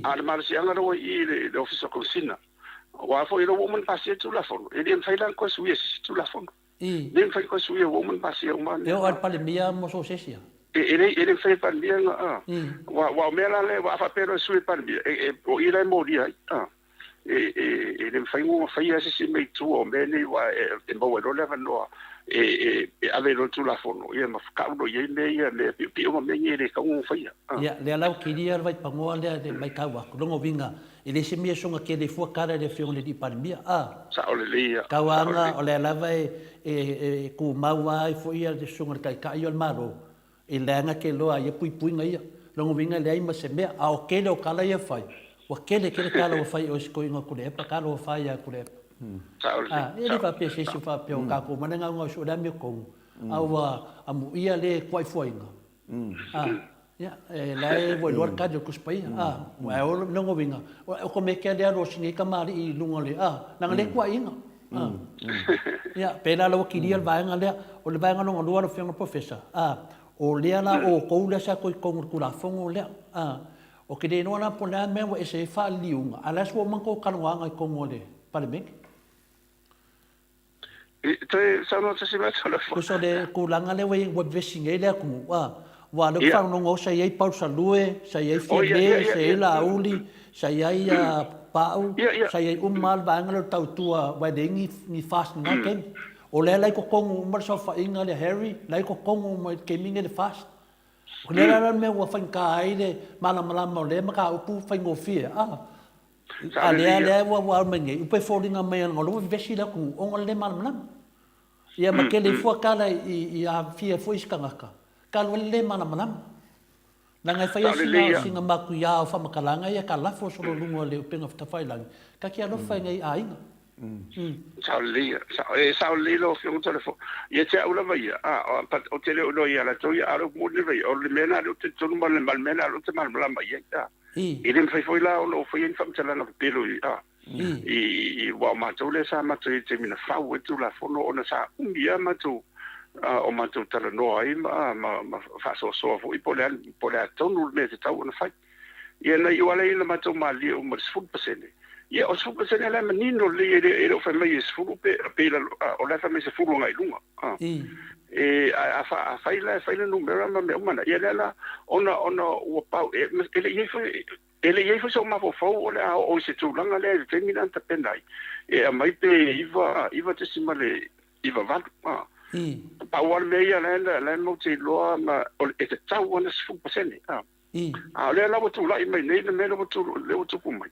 Speaker 3: A o le malosiaga lea ua i i i le Ofisa o Komesina, aua foi o lea ua uma ona pasia le Tulafono, e le mafai la ona toe suia e se isi Tulafono. E le mafai ona toe suia, ua uma ona pasia uma
Speaker 2: mea. E oo lava i le Palemia mo so o se isi
Speaker 3: a. E le mafai e le Palemia ona, aua o mea la lea, aua a faapea loa e sui e le Palemia, o i la e molia ai. E le mafai ona faia se isi mea i tua o mea nei aua e maua ai loa le avanoa e ave ai loa le Tulafono ia ma tau loa i ai mea ia, mea piopio ma mea nei e le tatau ona faia.
Speaker 2: Ia, lea la ua kilia le vaipanoa lea i le matau atu, lona uiga, e le se mea e soona tele fua tala i le Afioga i le Alii Palemia, a.
Speaker 3: Sao lelei ia.
Speaker 2: Tau lava o lea lava e tumau lava ai foi le Susuga i le Taitai o le Malo I leaga ke loa ia puipuiga ia. Lona uiga e leai ma se mea. A o tele o tala ia fai, ua tele tele tala ua fai e oe si toeaina o Tuilaepa, talofa ia Tuilaepa. A, e le faapea se isi faapea o tatou uma le gaugau soo le amiotonu, a ua amuia le kuaifuaiga. A, ia, e la e ua iloa le tali o le Tusi Paia. A, ae o lona uiga, o ko mea kea lea alo o si nei kamali'i i luga o le, a, leaga le kuaiga. Ia, pēlā la ua kilia le vaega lea. O le vaega lona lua lau Afioga i le Professor, a, o lea la o outou lea sa toe i totonu o le Tulafono lea. A, ou te le iloa la po o le a le mea ua ese ai faaliliuga, a o le a se ua uma ona outou talanoaga i totonu o le Palemene?
Speaker 3: Toe saunoa tasi mai atu.
Speaker 2: Tusa o le tulaga lea ua ua vevesi nei le atunuu, a, aua o lea ou te faalogologo au sa i ai Paul Salue, sa i ai Fiame, sa i ai Laauli, sa i ai Pau, sa i ai uma lava le vaega lea o le tautua aua e leai ni ni FAST i lena taimi. O lea la i totonu uma le saofaiga lea Harry, la i totonu uma i le taimi lenei le FAST. O lea la le mea ua faigata ai le malamalama o lea mataupu faigofie, a. A lea lea ua ua mai nei, upe foliga mai ana ua vevesi le atunuu ona o le le malamalama. Ia ma tele ifo tala i aafia foi isi tagata, talu ai le le malamalama. Leaga e fai lava sina sina matuia o faamatalaga ia ka lafo solo luga o le upega tafailagi, ta te alofa i nai aiga.
Speaker 3: Sao lelei ia. E sao lelei lau Afioga Toleafoa. Ia te au lava ia, a, but ou te le o iloa ia latou ia, a o le upu moni lava ia, o le mea lena lea ou te talitonu ma le mea lena lea ou te malamalama i ai, a. E le mafai foi la ona ou faia ni faamatalaga pepelo i, a, i, i, aua o matou lea sa matou i ai i le taimi na fau ai le Tulafono ona sa umi lava matou, a, o matou talanoa ai ma, ma, ma faasoasoa foi po o le a, po o le a tonu le mea e tatau ona fai. Ia na iu lava lea ina matou malilie uma i le 10%. Ia o le 10% la e manino lelei e le, e le o fai mai e 10 pe, pe i lalo, a, o la e fai mai e 10 agai i luga. A. E, a, a, afai la e fai le numera ma mea uma na, ia lea la, ona, ona ua pau, e, e le i i ai foi, e le i i ai foi sou mafaufau o le a oo i se tulaga lea i le taimi lea na tapena ai, e aumai pe 9, 9.98, a. Pau lava le mea ia la e, la e matou te iloa ma, e tatau lava ona 10%, a. A o lea la ua tulai mai nei le mea lea ua tupu mai.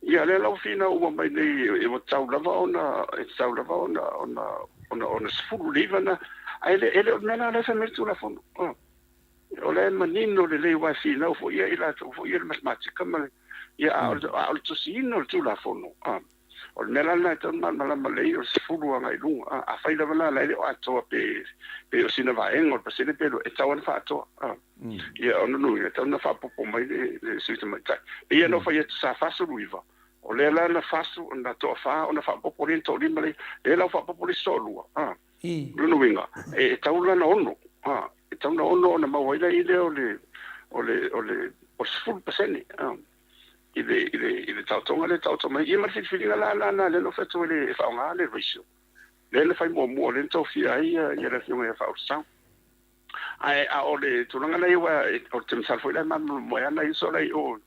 Speaker 3: Ia, lea la ua finau uma mai nei e ua tatau lava ona, e tatau lava ona, ona, ona, ona 19 na, ae le, e le o le mea lena o lea e fai mai le Tulafono. O la e manino lelei aua e finau foi ia i latou foi ia i le matematika ma le, ia a o le, a o le tusiina o le Tulafono, o le mea la lena e tatau ona malamalama lelei o le 10 agai i luga. Afai lava la la e le o atoa pe, pe o sina vaega o le pasene pe lua, e tatau lava ona faaatoa. Ia, o lona uiga, e tatau ona faaopoopo mai le, le sui tamaitai. E pei ona ou fai atu sa 49, o lea la na 40, na toafa ona faaopoopo lea na toalima lea, lea la ua faaopoopo le isi toalua. A. O lona uiga, e tatau la ona ono, a, e tatau ona ono ona maua ai la i lea o le, o le, o le, o le 10%, a, i le, i le, i le taotoga lea e taoto mai. Ia ma le filifiliga la lena lea na ou fai atu ai e faaaoga le ratio. Lea na fai muamua, lea na tofia ai ia le Afioga ia Faaulesau. Ae a o le tulaga lea aua o le masalo foi la e malamalama ai nai uso la i o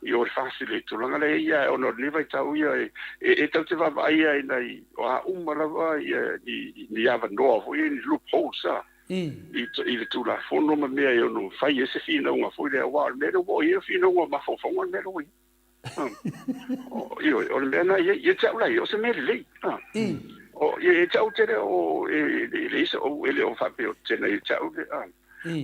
Speaker 3: i o le FAST i le tulaga lea i ai ona o lenei vaitau ia e e tatou te vaavaai lava i nai o a uma lava ia ni ni avanoa foi ia ni loopholes a i i le Tulafono ma mea e ono fai ai se finauga foi lea aua o le mea lea ua oo i ai o finauga o mafaufauga le mea lea ua i ai. Ioe, o le mea lena e i ai. Ia te au la ia, o se mea lelei. O, ia te au ou te le o, e leai se ou, e le o faapea ou te ia te au le,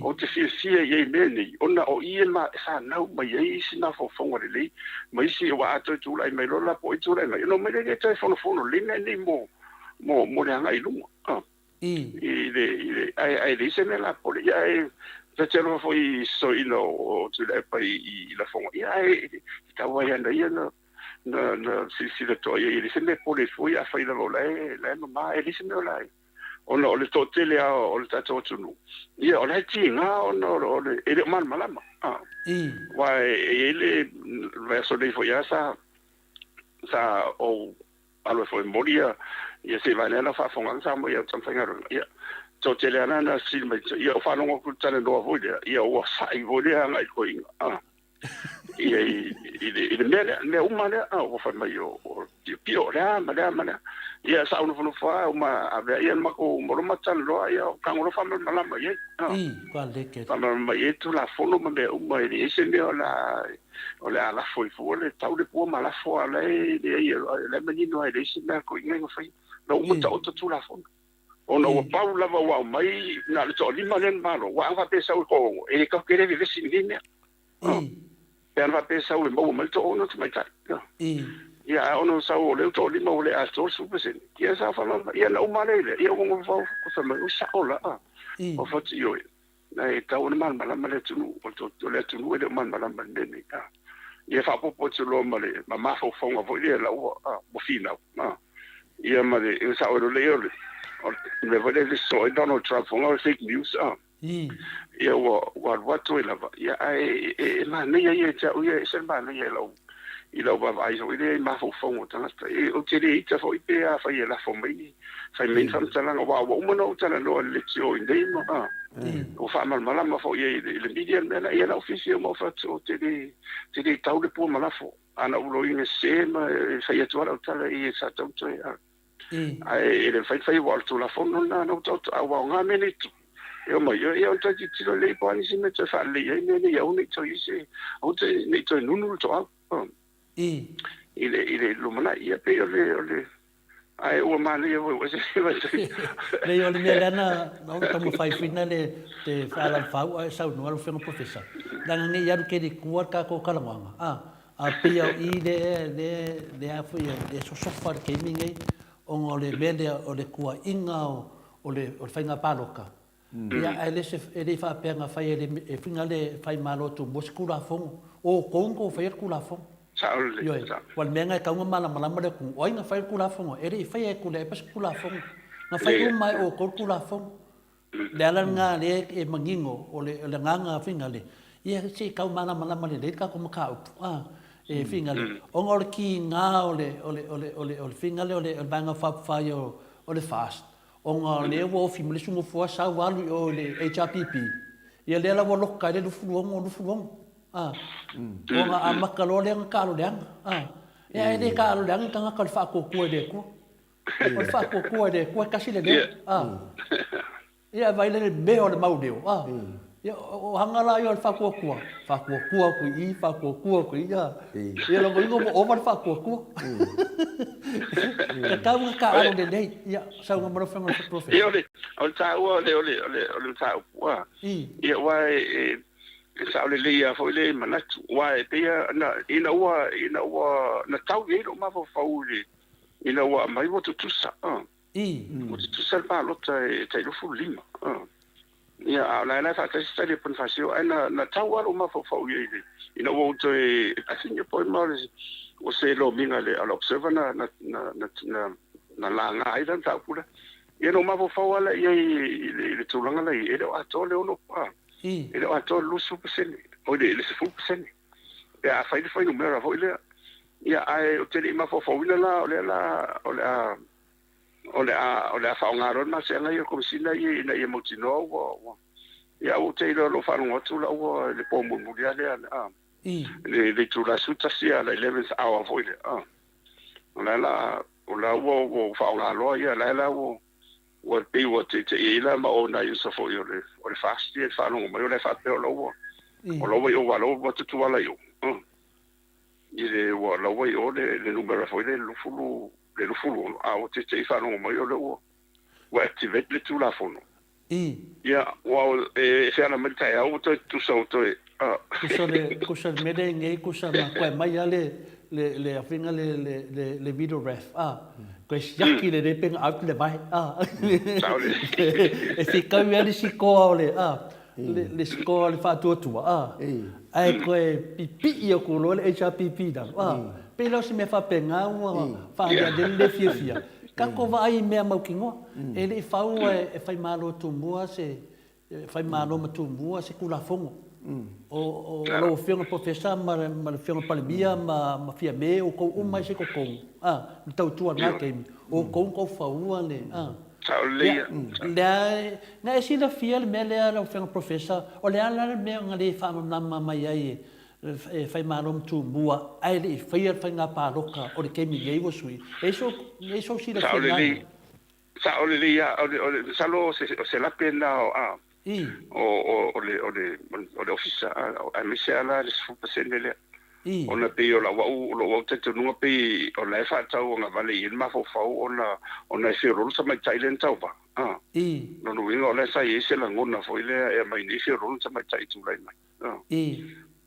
Speaker 3: ou te fiafia i ai i mea nei, ona o i e fanau mai ai isi mafaufauga lelei, ma isi, aua a toe tulai mai loa la po o ai tulai mai, ona omai lea e toe fonofono lelei mea nei mo, mo, mo le agai i luma. I le, i le, ae, ae leai se mea lapole. Ia, ae ta te alofa foi i se toeaina o Tuilaepa i, i lafoga. Ia, ae e tatau lava ia na ia na, na, na silasila toa i ai. E leai se mea e pole ai fua, afai lava o la e, la e mama, e leai se mea o la e, ona o le toatele lava o le tatou atunuu, ia, o la e tiga ona o le, e le o malamalama. Aua e i ai le vaiaso nei foi lava sa, sa ou Alu ai foi momoli ia ia se i vaai lau faafofoga Samoa ia taumafai galuega ia toatele ana na fesili mai ia o faalogo atu i le talanoa foi lea ia ua sa'i foi lea agai i toeaiina a ia i i le i le mea lea mea uma lea a ua fai mai o o piopio o lea ma lea ma lea ia sa ou nofonofo lava uma avea ia le matou moloma talanoa ia o tago loa faamalamalama i ai a faamalamalama i ai Tulafono ma mea uma e leai se mea o le a O le a lafo ai fua le tau le pua ma lafo a la e leai o la e manino a e leai se mea a toeaiina e mafai na uma taoto Tulafono. Ona ua pau lava ua aumai na o le toalima lea na malo aua ana faapea e sau i le toaono e le tatou te le vevesi i lenei mea. Pe ana faapea e sau e maua mai le toaono tamaitai. Ia ae ona sau o lea ua toalima ua le atoa le 10% ia sa faamama ia na uma lea ia ua nofo fai mai oi sao la. Ua fatu ioe. E tatau ona malamalama le atunuu, o le atunuu e le o malamalama i le mea lenei. Ia faaopoopo atu loa ma le ma mafaufauga foi lea la ua ua finau. Ia ma le e sao ai loa lea o le o le mea foi lea le sosoo ai Donald Trump foi o le fake news. Ia ua ua alu atu ai lava. Ia ae e manaia ia ia te au ia, e ese le manaia i lau i lau vaavaai foi lea i mafaufauga o tagata. E, ou te le ita foi pe afai e lafo mai ni, fai mai ni faamatalaga, aua ua uma ona ou talanoa i le leitio i nei ma, a, ua faamalamalama foi i ai i le media le mea lea. Ia na ou fiafia uma ou fai atu, ou te le, te le tau le pua ma lafo. A na ou loina sese ma e fai atu lava lau tala i e sa tau toe, a. Ae e le mafai ona fai aua o le Tulafono lena na ua taoto, aua o nga mea nei tupu, e omai, ia ona toe tilotilo lelei po o a nisi mea e toe faalelei ai mea nei, aua ne i toe i ai se, aua ne i toe nunu le toau i le, i le lumanai. Ia pei o le, o le, ae ua manaia foi ua ese le vaitaimi.
Speaker 2: Leai, o le mea lea na ou taumafai foi na le te faalalafau a e saunoa lau Afioga Professor, leaga ne i alu tele i tua le tatou talanoaga, a, a pei a o i lea, lea, lea foi e sosofa le taimi lenei ona o le mea lea o le tuuaiga o, o le, o le faiga palota, ia, ae le se, e le i faapea na fai e le, e faiga le Faimalo Tumua se Tulafono. O outou na tou faia le Tulafono.
Speaker 3: Sao lelei,
Speaker 2: Ioe,
Speaker 3: sao.
Speaker 2: ua le mea na e tatau ona malamalama le atunuu, o ai na faia le Tulafono? E le i faia e Tuilaepa se Tulafono. Na fai uma lava e outou le Tulafono. Le ala lena lea e manino o le agaga finagale, ia se i tau malamalama lelei le tatou mataupu, a, e finagale, ona o le tiga o le, o le, o le, o le, o le finagale o le Vaega Faaupufai o le FAST, ona o lea ua ofi mai le isi nofoa sau alu i o i le HRPP, ia lea la ua loka ai le 26, 26, a, ona amata loa lea ona taalo leaga, a. Ia ae le taalo leaga ni tagata o le faatuatua i le Atua. O le faatuatua i le Atua e tasi le leo. A. Ia vaai le mea o le mau leo. A. Ia, o hanga la ia o le faatuatua, faatuatua atu i i, faatuatua atu i i, a. Ia lona uiga ua ova le faatuatua. Tatau ona taaalo lelei. Ia, saunoa mai lau Afioga i le Professor.
Speaker 3: Ia, o le, o le taua o le, o le, o le, o le mataupu, a. Ia, aua e, e sao lelei lava foi le manatu, aua e pei lava na, ina ua, ina ua, na tau i ai lou mafaufau i le, ina ua aumai ua tutusa, a. Ua tutusa le palota e tai 25, a. Ia, a o la e la e faatasi tali Ponifasio, ae na, na tau lava lou mafaufau i ai i le, ina ua ou toe, I think po o le, o se lomiga a le, a le Observer na, na, na, na, na, na laga ai le mataupu lea. Ia, na ou mafaufau lava la i ai i le, i le tulaga la i ai, e le o atoa le ono, a, e le o atoa le 20%, oi le, le 10%, pe a fai le fuainumera foi lea. Ia, ae ou te le i mafaufauina la, o lea la, o le a, O le a, o le a faaaoga loa le masiaga ia o le Komesina ia ina ia mautinoa ua, ua, ia aua ou te iloa o lo o faalogo atu la ua i le po mulimuli lava lea, a, le, le itula 11 a le eleventh hour foi lea, a. O la e la, o la ua, ua faaaoga loa ia, la e la ua, ua pei ua teitei ai la ma o nai uso foi o le, o le FAST ia i le faalogo mai o la e faapea o la ua, o la ua i o, aua o la ua tutuala i o, a. I le, ua, la ua i o le, le numera foi lea i le lufulu, le 26, a ua teitei faalogo mai o lea ua, ua activate le Tulafono.
Speaker 2: I.
Speaker 3: Ia, ua, e feala mai le taeao ua toe tutusa ua toe, a.
Speaker 2: Tusa le, tusa le mea lea nei, tusa na koe mai lava le, le, le afiga le, le, le, le video ref, a. Koe siaki lelei pe na out le vae, a.
Speaker 3: Sao lelei.
Speaker 2: E whikau ai le sikoa o le, a. le score o le faatuatua, a, ae toe pipii atu loa le HRPP i lalo, a, pei la o se mea faapena ua faaaliali ai le le fiafia. Tatou vaai i mea mautinoa, e le i fau e Faimalo Tumua se, Faimalo ma Tumua se Tulafono. O lau Afioga Professor ma le Afioga Palemia ma Fiame, o outou uma e se totonu, a, le tautua i lena taimi, o outou na tou faua le, a.
Speaker 3: Sao lelei ia.
Speaker 2: Lea, na e silafia le mea lea lau Afioga Professor, o le a la le mea na le faamalamalama mai ai e Faimalo ma Tumua ae le i faia le faiga palota o le taimi nei ua sui? E i ai sou silafia i lena mea?
Speaker 3: Sao lelei lava, o le, o le, masalo o se, o se lape lena o, a, o, o, o le, o le, o le Ofisa, a, aemaise lava la le 10% lea. Ona pei o lau au, o lou au talitonuga pei o la e faatau agavale i ai le mafaufau ona, ona e feoloolo le tamaitai lea na tauva. A. Lona uiga o la sa i ai se lagona foi lea e aumai nei feoloolo le tamaitai e tulai mai. A.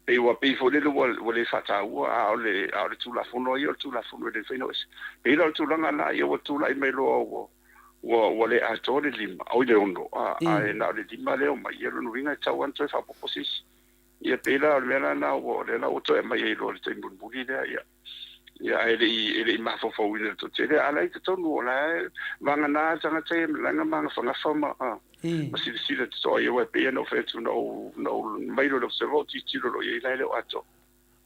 Speaker 3: Pei ua pei foi lele ua, ua le faataua, a o le, a o le Tulafono ia o le Tulafono e le mafai ona o ese. Pei la o le tulaga lena, ia ua tulai mai loa ua, ua, ua le atoa le lima, oi le ono, a, ae na o le lima lea e omai, ia lona uiga e tatau lava ona toe faaopoopo se isi. Ia pei la o le mea la lena ua, o lea la ua toe aumai ai loa i le taimi mulimuli lea, ia, ia ae le i, e le i mafaufauina i le toatele, a o la e i totonu, o la e vagana le tagata ia la e magafagafa ma, ma silasila totoa i ai, aua e pei lava ona ou fai atu, na ou, na ou mai loa i le observer ou tilotilo loa i ai, la e le o atoa.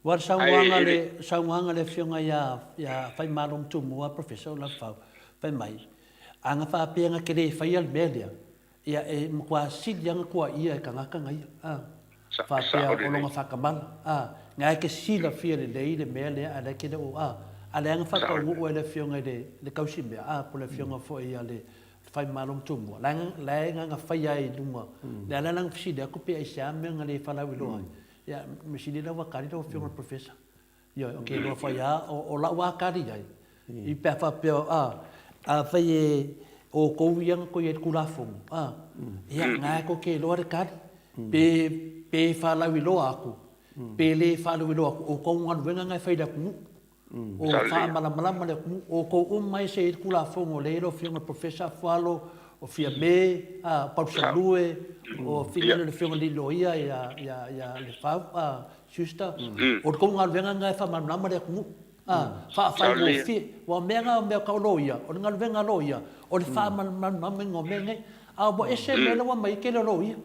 Speaker 2: Aua le saunoaga a le, saunoaga a le Afioga ia, ia Faimalo Mutumua, Professor Lafau, fai mai, a na faapea na te le faia le mea lea, Ia, e matua sili lava ona tuaia e tagata na ia, a, faapea o lona faatamala, a, na e te silafia lelei le mea lea, ae la e te le o, a, a leaga faataunuu e le Afioga i le, le tausimea, a, po o le Afioga foi ia le Faimalo ma Tumua, la e, la e na faia ai i luga, le ala la na fesili atu pe aisea mea na le falauiloa ai, ia, mea sili la ua tali lau Afioga i le Professor. Ioe, ok, loa fai a, o, o la'u a kali ai, i pe a faapea, a, afai e outou ia na toe i ai le Tulafono, a, ia, na e tou te iloa le kali, pe, pe faalauiloa atu, pe le faalauiloa atu, o tou galuega na e fai i le atunuu, o faamalamalama le atunuu, o outou uma e se i ai le Tulafono lea e i ai lau Afioga i le Professor Afualo, o Fiame, a, o Palusalue, o Afioga le Afioga i le Loia ia, ia, ia Lefau, a, Schuster, o le tou galuega lena e faamalamalama le atunuu, a, faafaigofie. Aua o mea na o mea tau loia, o le galuega a loia, o le faamalamalamaina o mea nei. A ua ese le mea lea ua aumai ai tele o loia.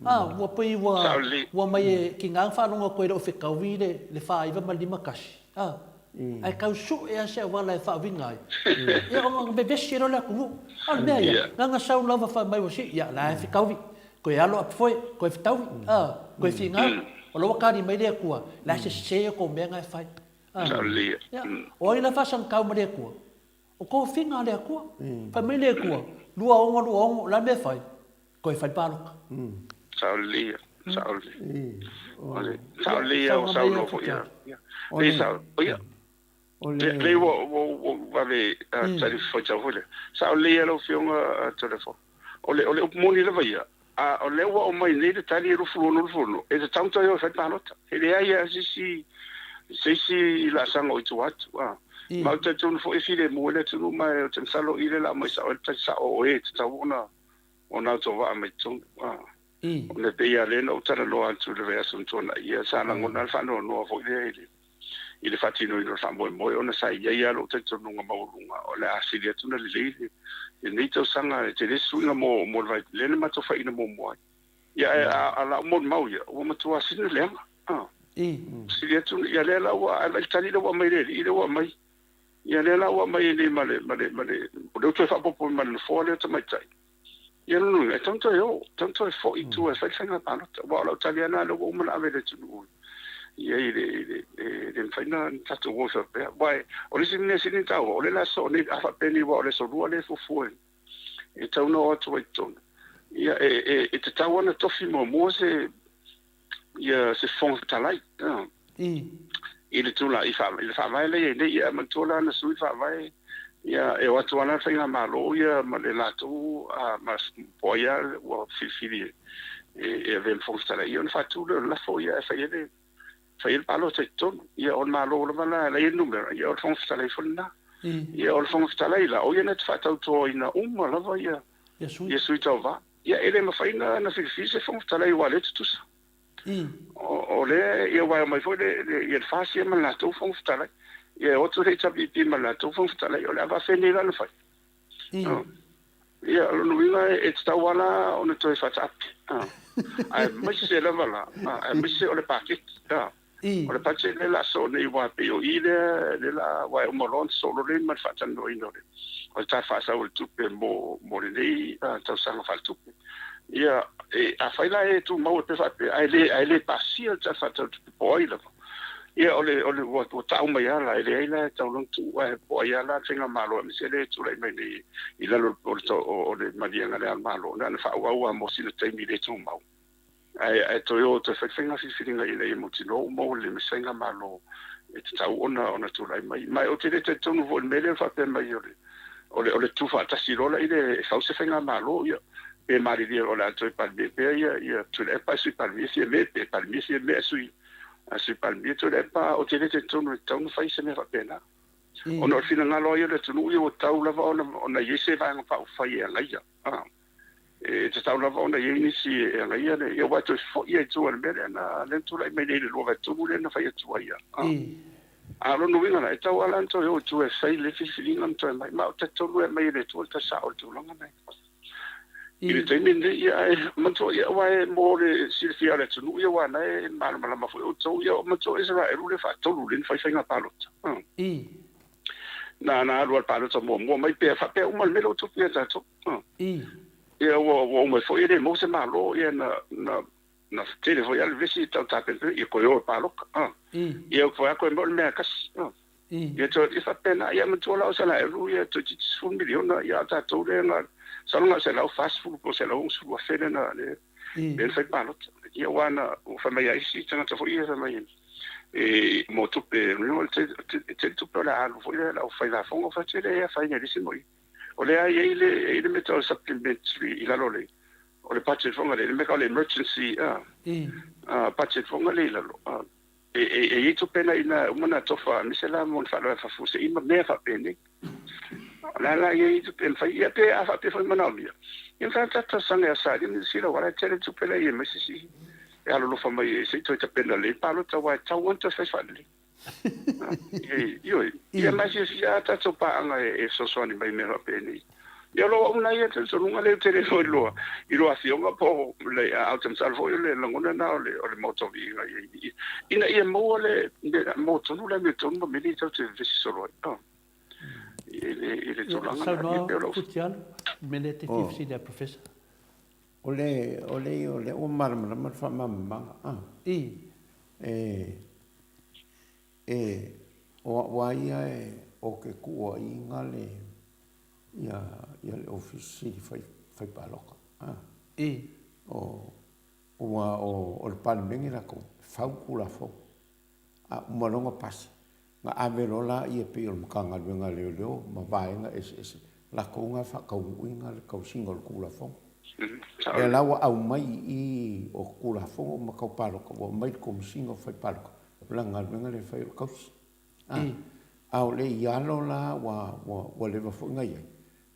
Speaker 2: A, ua pei ua, ua aumai e tiga ona faalogo atu e le o fetaui le, le 49 ma le 51, a, ae tau sue lava se auala e faauiga ai, ia ona vevesi ai loa le atunuu. A o le mea ia, na ona sau lava fai mai ua sii, ia o la e fetaui. Toe alo atu foi, toe fetaui, a, toe finau, o la ua kali mai le Atua, la e sese o tou mea na e fai. A, ia, o ai la e faasagatau ma le Atua? O tofiga a le Atua. Fai mai le Atua, 26, 26, o le a le mea e fai? Toe fai le palota.
Speaker 3: Sao lelei. Sao lelei ia ua saunoa foi ia. Lei sao, ia. Lei ua ua vave tali faitau foi lea. Sao lelei ia lau Afioga Toleafoa. O le o le upu moni lava ia, a o lea ua aumai nei le tali e 26 26, e tatau ona toe o e fai le palota. E leai lava se isi se isi laasaga o i tua atu. Ma ou te talitonu foi e filemu ai le atunuu ma ou te masalo o i lea o le a aumai sao ai le tali sao o e e tatau ona ona autovaa mai totonu. Ona e pei lava lea na ou talanoa atu i le vaiaso na tuanai, ia sa lagona lava le faanoanoa foi lea i le i le faatinoina o le faamoemoe ona sa i ai lava lou talitonuga maualuga o le a sili atu ona lelei lenei tausaga e tele se suiga mo mo le vai lea na matou faiina muamua ai. Ia ae a lau molimau ia ua matua sili ona leaga. Sili atu ia lea la ua ae vaai i le tali lea ua aumai e le alii lea ua aumai. Ia lea la ua aumai ai nei ma le ma le ma le o lea ua toe faaopoopo mai ma le nofoa lea o tamaitai. Ia lona uiga, e tatau ona toe o, e tatau ona toe foi i tua e fai le faiga palota. Aua o lau tali lava lena, lea ua uma ona ave i le atunuu i ai, e le mafai ona tatou o faapea. Aua o le isi mea sili ona taua, o lea o le a sosoo nei, a faapea nei aua o le aso Lua lea e fuafua e tatau ona o atu ai i totonu. Ia e tatau lava ona tofi muamua se ia se Fofoga Fetalai i le tulaga i le faavae lea e i ai nei. Ia manatua la na sui le faavae, ia e o atu lava la le faigamalo ia ma le latou ma po o ai lava ua filifili e avea ma Fofoga Fetalai, ia ona faatu lea o le lafo ia e fai ai le fai ai le palota i totonu. Ia o le Malo lava la e i ai le numera, ia o le Fofoga Fetalai foi lena. Ia o le Fofoga Fetalai la, o ia na te faatautoina uma lava ia ia sui tauva. Ia, e le mafai ona filifili se Fofoga Fetalai aua o lea e tutusa. O lea, ia aua e omai foi le, le, ia le FAST ia ma le latou Fofoga Fetalai. Ia e o atu le HRPP ma le latou Fofoga Fetalai, o le a faafenei la ona fai? Ia, o lona uiga e tatau lava la ona toe faataape. Aemaise lava la, aemaise o le paketi. O le budget lea o le a sosoo nei aua e pei o i lea lea la aua e uma loa ona sosoo loa lea ma le faatalanoaina o le o le Tala Faatatau o le Tupe mo mo lenei tausaga faaletupe. Ia e afai la e tumau ai pea faapea ae le ae le pasia le Tala Faatatau o le Tupe po o ai lava, ia o le o le ua ua tau mai lava la e leai la e tatau loa ona tuu ae po o ai lava la le faigamalo aemaise lea e tulai mai nei i lalo o le o le maliega lea a le Malo na ona faaauau lava mo sina taimi le tumau. Ae toe o toe fai le faiga filifiliga ina ia mautinoa ua maua lelei mai se faigamalo e tatau ona ona tulai mai. Ma ou te le talitonu foi i le mea lea faapea mai o le o le o le tuufaatasi loa la ile e fau se faigamalo, ia pe malilie o le a toe Palemia pea ia ia Tuilaepa ae Sui Palemia Fiame pe Palemia Fiame ae Sui ae Sui Palemia Tuilaepa. Ou te le talitonu e tatau ona fai se mea faapena. Ona o le finagalo lava ia o le atunuu ia ua tatau lava ona ona i ai se vaega faaupufai e agaia. E tatau lava ona i ai nisi e agaia le, ia aua e toe foi lava i tua i le mea lea na, lea na tulai mai nei i le 2003 lea na fai atu ai. A o lona uiga la, e tatau lava la ona toe o i tua e fai le filifiliga ma toe aumai. Ma ou te talitonu e aumai e le Atua le tali sao o le tulaga lena. I le taimi lenei, ia ae manatua, ia aua e mo le silafia o le atunuu, ia aua o lena e malamalama foi outou, ia manatua Isaraelu lea faatolu lea na fai faiga palota. Na na alu lava i le palota muamua mai pea faapea uma le mea lea ua tupu ia tatou. Ia ua ua uma foi e le maua se malo ia na na na tele foi lava le vevesi tau tapenapena ia toe o e palota. Ia toe a toe maua le mea e tasi. Ia toe ia faapena ia manatua la o Isaraelu ia toeitiiti 10 miliona ia a o tatou lea na masalo na o le 140 po o le 160 afe lea na lea na fai palota. Ia aua na ua fai mai lava isi tagata foi ia fai mai e mo tupe, e tele tupe o le a alu foi lea le aufai lafoga, fai atu e leai e afaina i le isi moi. O lea e i ai le, e i ai le mea tau o le supplementary i lalo o le, o le budget foi lea, le mea tau o le emergency budget foi lea i lalo. E, e, e i ai tupe na ina uma na tofa, aemaise la mo ni faalavelave faafuasei ma mea faapenei. O le a la i ai tupe e mafai, ia pe a faapea foi manaomia, ia mafai ona tatou talosaga ia Australia ma Niu Sila aua la e tele tupe la e i ai mai se isi e alolofa mai e se i toe tapena lelei le palota aua e tatau lava ona toe fai faalelei. Ioe, ia ma e fiafia lava tatou paaga e fesoasoani mai i mea faapenei. Ia o lou au lena ia talitonuga lea ou te le iloa i lua i lua afioga po o le a ou te masalo foi o le lagona lena o le o le Maota o Viiga ia ina ia maua le maua tonu le amiotonu ma mea nei tatou te vevesi solo ai. Oh. I le i le tulaga lena.
Speaker 2: Saunoa ia, pei o lou Futialo, le mea lea e te fia fesili ai Professor.
Speaker 1: O le, o le, o lea ua malamalama le faamalamalamaga, a.
Speaker 2: I.
Speaker 1: E, e, o au lava ia e, o ke kuuaiga le, ia, ia le Ofisa Sili fai, fai palota, a.
Speaker 2: I.
Speaker 1: O, Ua o le Palemene latou, e fau Tulafono, a uma loa ona pasi, ona ave loa laia e pei o le Matagaluega a Leoleo ma vaega eseese, latou na e faataunuuina le tausiga o le Tulafono. Lea la ua aumai i i o Tulafono ma tau palota, ua aumai i le Komesina o Fai Palota, o lana galuega lea e fai o le tausi. A o le i alo la ua leva foi ona i ai,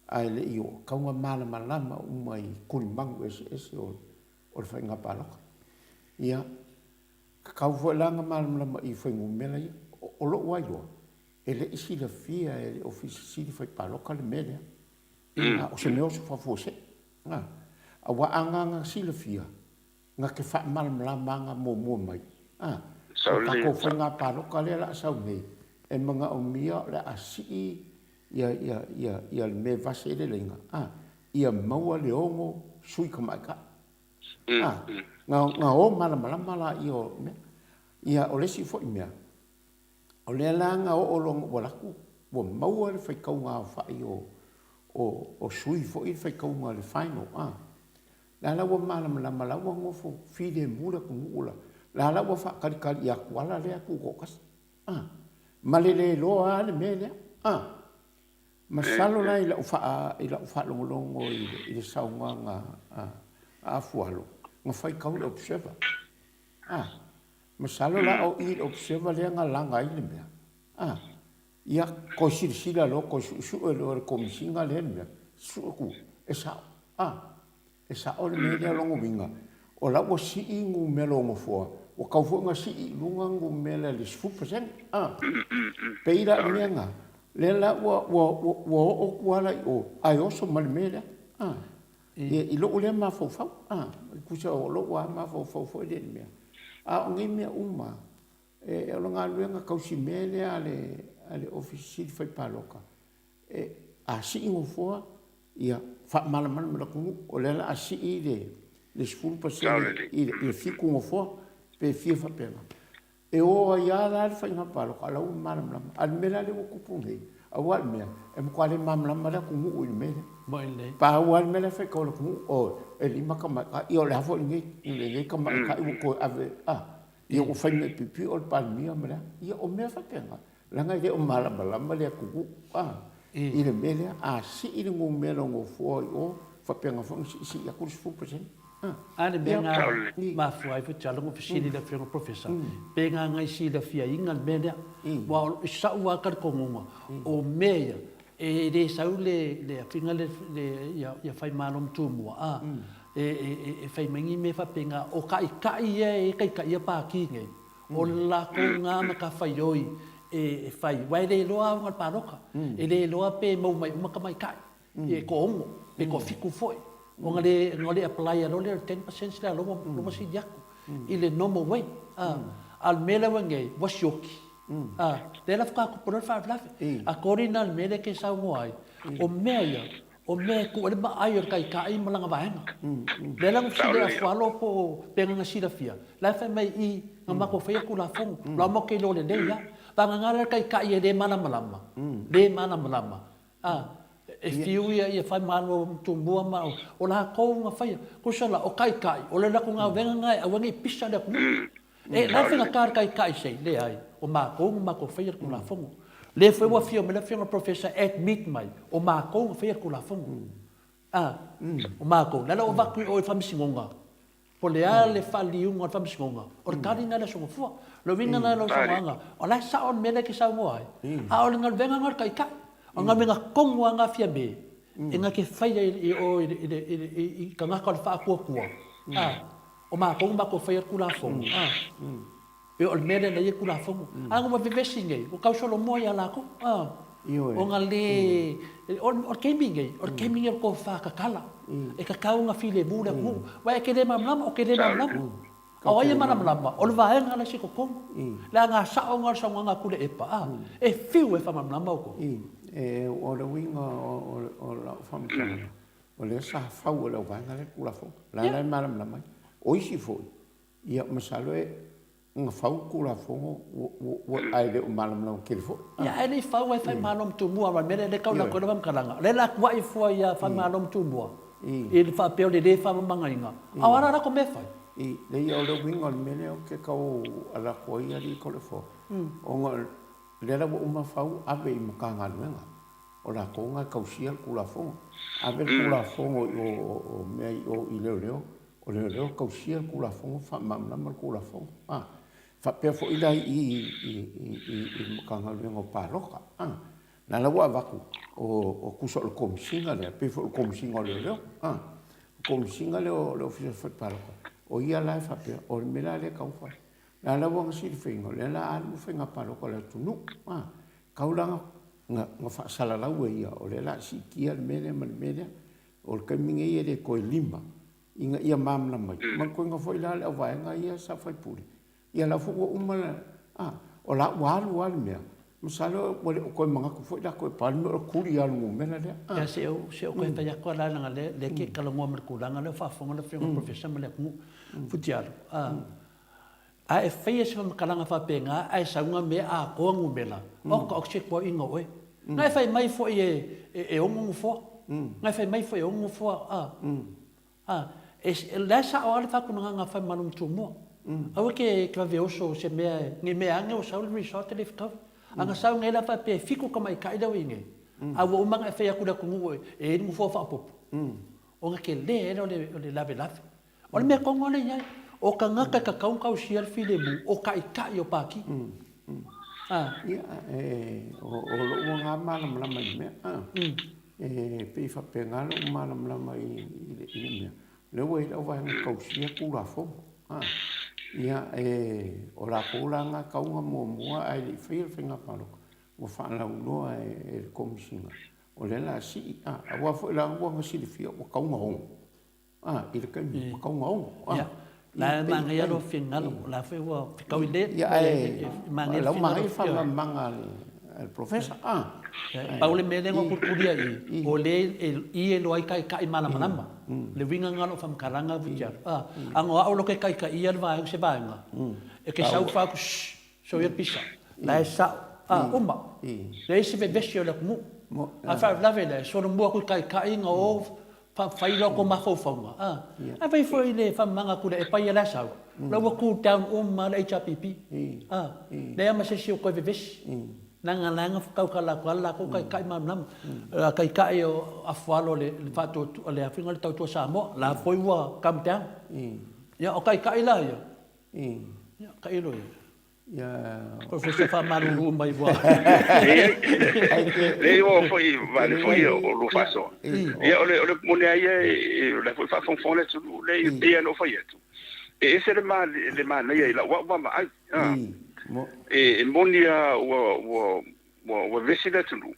Speaker 1: ae le i oo, tau na malamalama uma i tulimanu eseese o le faiga palota. Ia, tatau foi la ona malamalama i fuainumera ia. O lou lava iloa, e le i silafia e le Ofisa Sili Fai Palota le mea lea. A o se mea oso faafuasei. Aua a na silafia, na te faamalamalamaga muamua mai, a, o le tatou faiga palota lea o le a sau nei, e manaomia o le a sii ia, ia, ia, ia le mea e vase ai le laina, a, ia maua le 6 sui tamaitai. A, na, na o malamalama laia o mea. Ia, o le isi foi mea, o lea la na oo loa ina ua alu atu, ua maua le faitauga aofai o, o, o sui foi le faitauga le final, a. La la ua malamalama la ua nofo filemu le atunuu la. La la ua faatalitali ia Tuala lea tutoatasi. A. Ma le le iloa lava le mea lea. A. Masalo la i lau faa, i lau faalogologo i le, i le saunoaga a, a Afualo, na faitau le Observer. A. Masalo la o i le Observer lea na laga ai le mea. A. Ia, toe silasila loa, toe suesue loa e le Komesina lea le mea, sue atu, e sao. A, e sao le mea lea, o lona uiga, o la ua sii numera o nofoa, ua tatau foi ona sii i luga numera i le 10%. A, pei la o le mea lena, lea la ua, ua, ua oo atu lava la i o, ae oso ma le mea lea. A, i lou lea mafaufau, a, tusa o lou lava mafaufau foi lea i le mea. A o nei mea uma, E, o le galuega tausimea lea a le, a le Ofisa Sili Fai Palota, e, a sii nofoa, ia faamalamalama i le atunuu, o lea o le a sii le, le 10% i le, i le 7 nofoa, pe fia faapena. E o ai lava la le faiga palota, o la ua malamalama. A o le mea la lea ua tupu nei, aua o le mea, e matua le malamalama le atunuu i le mea lea. Pau lava le mea la e faitau e le atunuu, oi, e lima tamaitai, ia o le a foi lenei, lenei tamaitai ua toe ave, a. Ia ua fai mea piopio le Palemia ma le a. Ia o mea faapena, leaga e le o malamalama le atunuu a, i le mea lea. A sii le numera o nofoa i o, faapena foi ona siisii atu le 10%.
Speaker 2: A. A le mea na mafua ai foi Charlie ona fesili i le Afioga i le Professor, pe na silafiaina le mea lea. Aua i sa'u lava talitonuga, o mea ia, E le sau le le afiga le le ia ia Faimalo ma Tumua a e e e fai mai ni mea faapena o taʻitaʻi ia e taitaia Pati nei o le latou na matafaioi e e fai aua e le iloa aoga o le palota e le iloa pe maua mai uma tamaitai e toaono pe toafitu foi ona le ona le apply loa lea o le 10% lea lea ua sili atu i le normal way a a o le mea lea ua i ai nei ua sioki A, lea la faatoa tupu loa le faalavelave. According la i le mea lea e te saunoa ai, o mea ia, o mea e tuu ai le vaai o le taitai ma lana vaega. Lea la na fesili ai Afualo po o pe na silafia, la e fai mai i, na matou faia le Tulafono, la matou te iloa lelei lava. Vagana la le taitai e le malamalama, le malamalama, a, e fiu ia ia Faimalo Tumua ma o latou na faia. Tusa la, o taitai, o le latou galuega lena e aua ne i pisa le atunuu. E, la e faigata le taitai sei? Leai, o matou na matou faia le Tulafono. Lea foi ua afio mai le Afioga i le Professor e admit mai, o matou na faia le Tulafono. A, o matou, lea la ua avatu i o i le Faamasinoga, po o le a le faaliuga o le Faamasinoga, o le tali lena i le Aso Gafua. O le uiga lena i lau saunoaga, o la e sao le mea lea e te saunoa ai, a o le galuega lena a le Taitai. O le galuega tonu lava lena a Fiame, e na te faia i o i tagata o le faatuatua, a. O matou na matou faia le Tulafono, a. E o le mea lea na i ai le Tulafono. A na ua vevesi nei, ua tau solomua ia latou, a. Ona le, o le taimi nei, o le taimi nei o le tofa tatala. E tatau ona filemu le atunuu. Aua e te le malamalama, ou te le malamalama. A o ai e malamalama? O le vaega la e i totonu. Leaga a sao na o le saunoaga a Tuilaepa, a, e fiu e faamalamalama outou.
Speaker 1: O le uiga o lau faamatalaga, O lea sa fau e le auvaega lea le Tulafono. O la la e malamalama ai. O isi foi, ia masalo e na fau le Tulafono ae le o malamalama tele foi.
Speaker 2: Ia ae le i fau ai Faimalo ma Tumua aua o le mea lea e tau atu ai lau faamatalaga, o lea la tuai fua ia Faimalo ma Tumua i le faapea o le le faamamagaina, a o a la latou mea e fai?
Speaker 1: I, leai o le uiga o le mea lea ou te tau ala atu ai alii Toleafoa, ona o lea la ua uma fau ave i Matagaluega, o latou na e tausia le Tulafono. Ave le Tulafono i o, o mea i o i leoleo, o leoleo tausia le Tulafono, faamalamalama le Tulafono. A, faapea foi la i i i i i le Matagaluega o Palota. A, la la ua avatu, o, o tusa o le Komesina lea, pei foi o le Komesina o Leoleo. A, o Komesina lea o le Ofisa o le Fale Palota, o ia la e faapea, o le mea la lea e tatau ona fai. La la ua na silafia, o lea la alu le faiga palota a le atunuu. A, tau la na, na faasalalau e ia, o lea la a siitia le mea lea ma le mea lea. O le taimi nei e le toe lima ina ia malamalama ai. Manatuaina foi la le auvaega ia sa faipule, ia la foi ua uma le, a, o la ua alu lava le mea, masalo ua le o toe manatu foi latou e pa le mea o le tuli lava o le numera lea. A.
Speaker 2: Ia se i se i ou toe fai atu lava la, leaga o lea e te talanoa ma le tulaga lea o faafofoga le Afioga i le Professor ma le atunuu. Futialo, a, A e faia se faamatalaga faapena ae sau na mea atoa numera, oka o se tuuaiga o oe. Na e fai mai foi e ono nofoa. Na e fai mai foi e ono nofoa. A, a, e, la e sao lava le faatunagaga a Faimalo ma Tumua. Aua e te vave oso se mea, ne i mea ane ua sau le result e le fetaui. A na sau nei la faapea e fitu tamaitai lea ua i ai nei, a ua uma ona e fai atu i le atunuu e i ai le nofoa faaopoopo, ona tele ai lea o le lavelave. O le mea tonu lea e i ai, o tagata e tatau ona tausia le filemu, o taitai o Pati.
Speaker 1: Ia, o lou lava malamalama i le mea, e pei e faapena lou malamalama i le mea, o lea ua i ai le auvaega tausia Tulafono. Ia, o latou la na tau na muamua ae le i faia le faiga palota, ua faalauiloa e le Komesina, o lea o le a sii, aua foi la ua na silafia ua tatau ona ono. A, i le taimi ua tau ona ono. A,
Speaker 2: Ia, la e manaia lou finagalo, o la foi ua fetaui le,
Speaker 1: Ia, ae, manaia le finagalo. Lau faamalamalamaga a le Professor. A,
Speaker 2: Pau le mea lea na ou tulitulia i i, o lea e i e iloa ai taitai malamalama. Le uiga lena o lau faamatalaga Vitialu. A, a na o au loa ke taitaia le vaega, se vaega, e te sau fai atu, shh, soia le pisa, la e sao, a, uma. Leai se vevesi o le atunuu. A o le faalavelave lea, e solomua atu i taitai na o Fai loa kou mafaufauga, a. Ae fai foi le faamamaga Tuilaepa ia la e sau, la ua cool down uma lava le HRPP, a. Leai lava ma se isi o toe vevesi. Leaga la na tautala atu lava le latou taitai malamalama. Taitai o afualo o le faatuatua, le afiga o le Tautua Samoa, la foi ua calm down. Ia o taitai la ia, ia tailo ia. Professor faamalulu mai ua.
Speaker 3: Leai ua foi vale foi o lua faasoa. Ia o le o le moni lava ia o la foi faafogafoga le atunuu lea e pei lava ona ou fai atu, e ese le le manaia i lau au vaavaai. E moni lava ua ua ua vevesi le atunuu,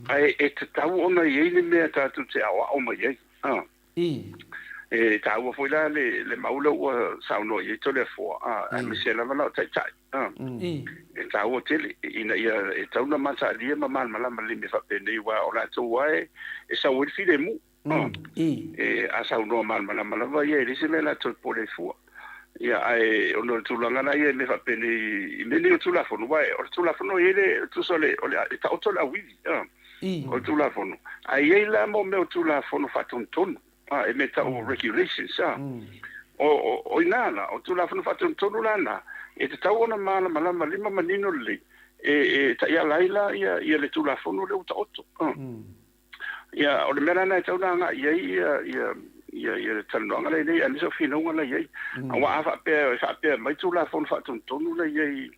Speaker 3: ae e tatau ona i ai le mea tatou te aoao mai ai. E taua foi la le mau lea ua saunoa i ai Toleafoa, aemaise lava la o Taitai. E taua tele ina ia e tatau ona mataalia ma malamalama lelei i mea faapenei aua o latou lava e sau ai le filemu. A saunoa malamalama lava ia e leai se mea o le a toe popole ai fua. Ia ae ona o le tulaga la ia i mea faapenei i mea nei o Tulafono, aua o le Tulafono e i ai le tusa o le e taoto le auivi. O le Tulafono. Ae i ai la mo mea o Tulafono faatonutonu, e mea tau o regulations, a. O i ina la, o Tulafono faatonutonu la na, e tatau ona malamalama lelei ma manino lelei e taiala ai la ia le Tulafono lea ua taoto. Ia, o le mea la lena e tatau ona agai i ai ia le talanoaga la i ai, aemaise o finauga la i ai. Aua a faapea e faapea mai Tulafono faatonutonu la i ai,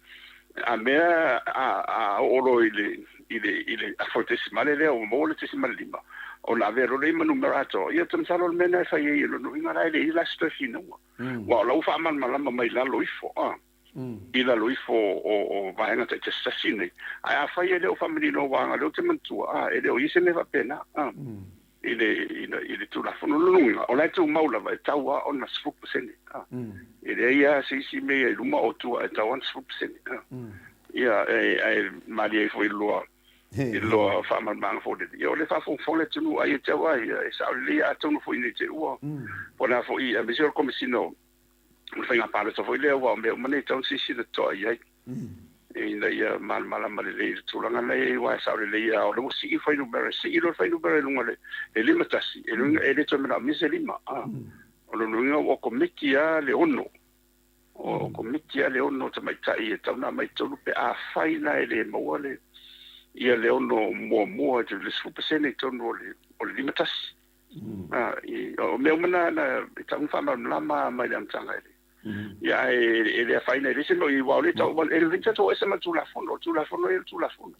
Speaker 3: a mea a oo loa i le i le i le afa o le tesimale lea ua maua le tesimale lima, ona avea loa lea ma numera atoa. Ia, ou te masalo o le mea lena e fai ai, o lona uiga la e leai la se toe finauga. Aua o la ua faamalamalama mai lalo ifo, a. i lalo ifo o vaega taitasitasi nei. Ae afai e le o faamanino aua o lea ou te manatua, a, e le o i ai se mea faapena, a, i le, i le, i le Tulafono. O lona uiga, o la e tumau lava, e tatau lava ona 10%, a. E leai lava se isi mea i luma o tua, e tatau lava ona 10%, a. Ia, ae malie ai foi i le loa, i le loa faamalamalamaga foi lele. Ia o lea e faafogafoga le atunuu, ai e te au lava ia, e sao lelei, atonu foi ne i te i ua, po o le a foi, aemaise o le Komesina o o le faiga palota foi lea, aua o mea uma nei e tatau ona silasila totoa i ai, ina ia malamalama lelei i le tulaga lena e i ai, aua e sao lelei lava, o lea ua sii le fuainumera, e sii loa le fuainumera i luga i le 51, e le toe manaomia se lima. O lona uiga ua komiti lava le 6, o komiti lava le 6 tamaitai e tatau ona aumai i totonu pe afai la e le maua le ia le 6 muamua i le 10% i totonu o le o le 51. O mea uma na na e tatau ona faamalamalama mai le amataga e le ia ae e le afaina i le isi mea aua o lea e tau e lelei tatou o ese ma le Tulafono, o le Tulafono ia o le Tulafono.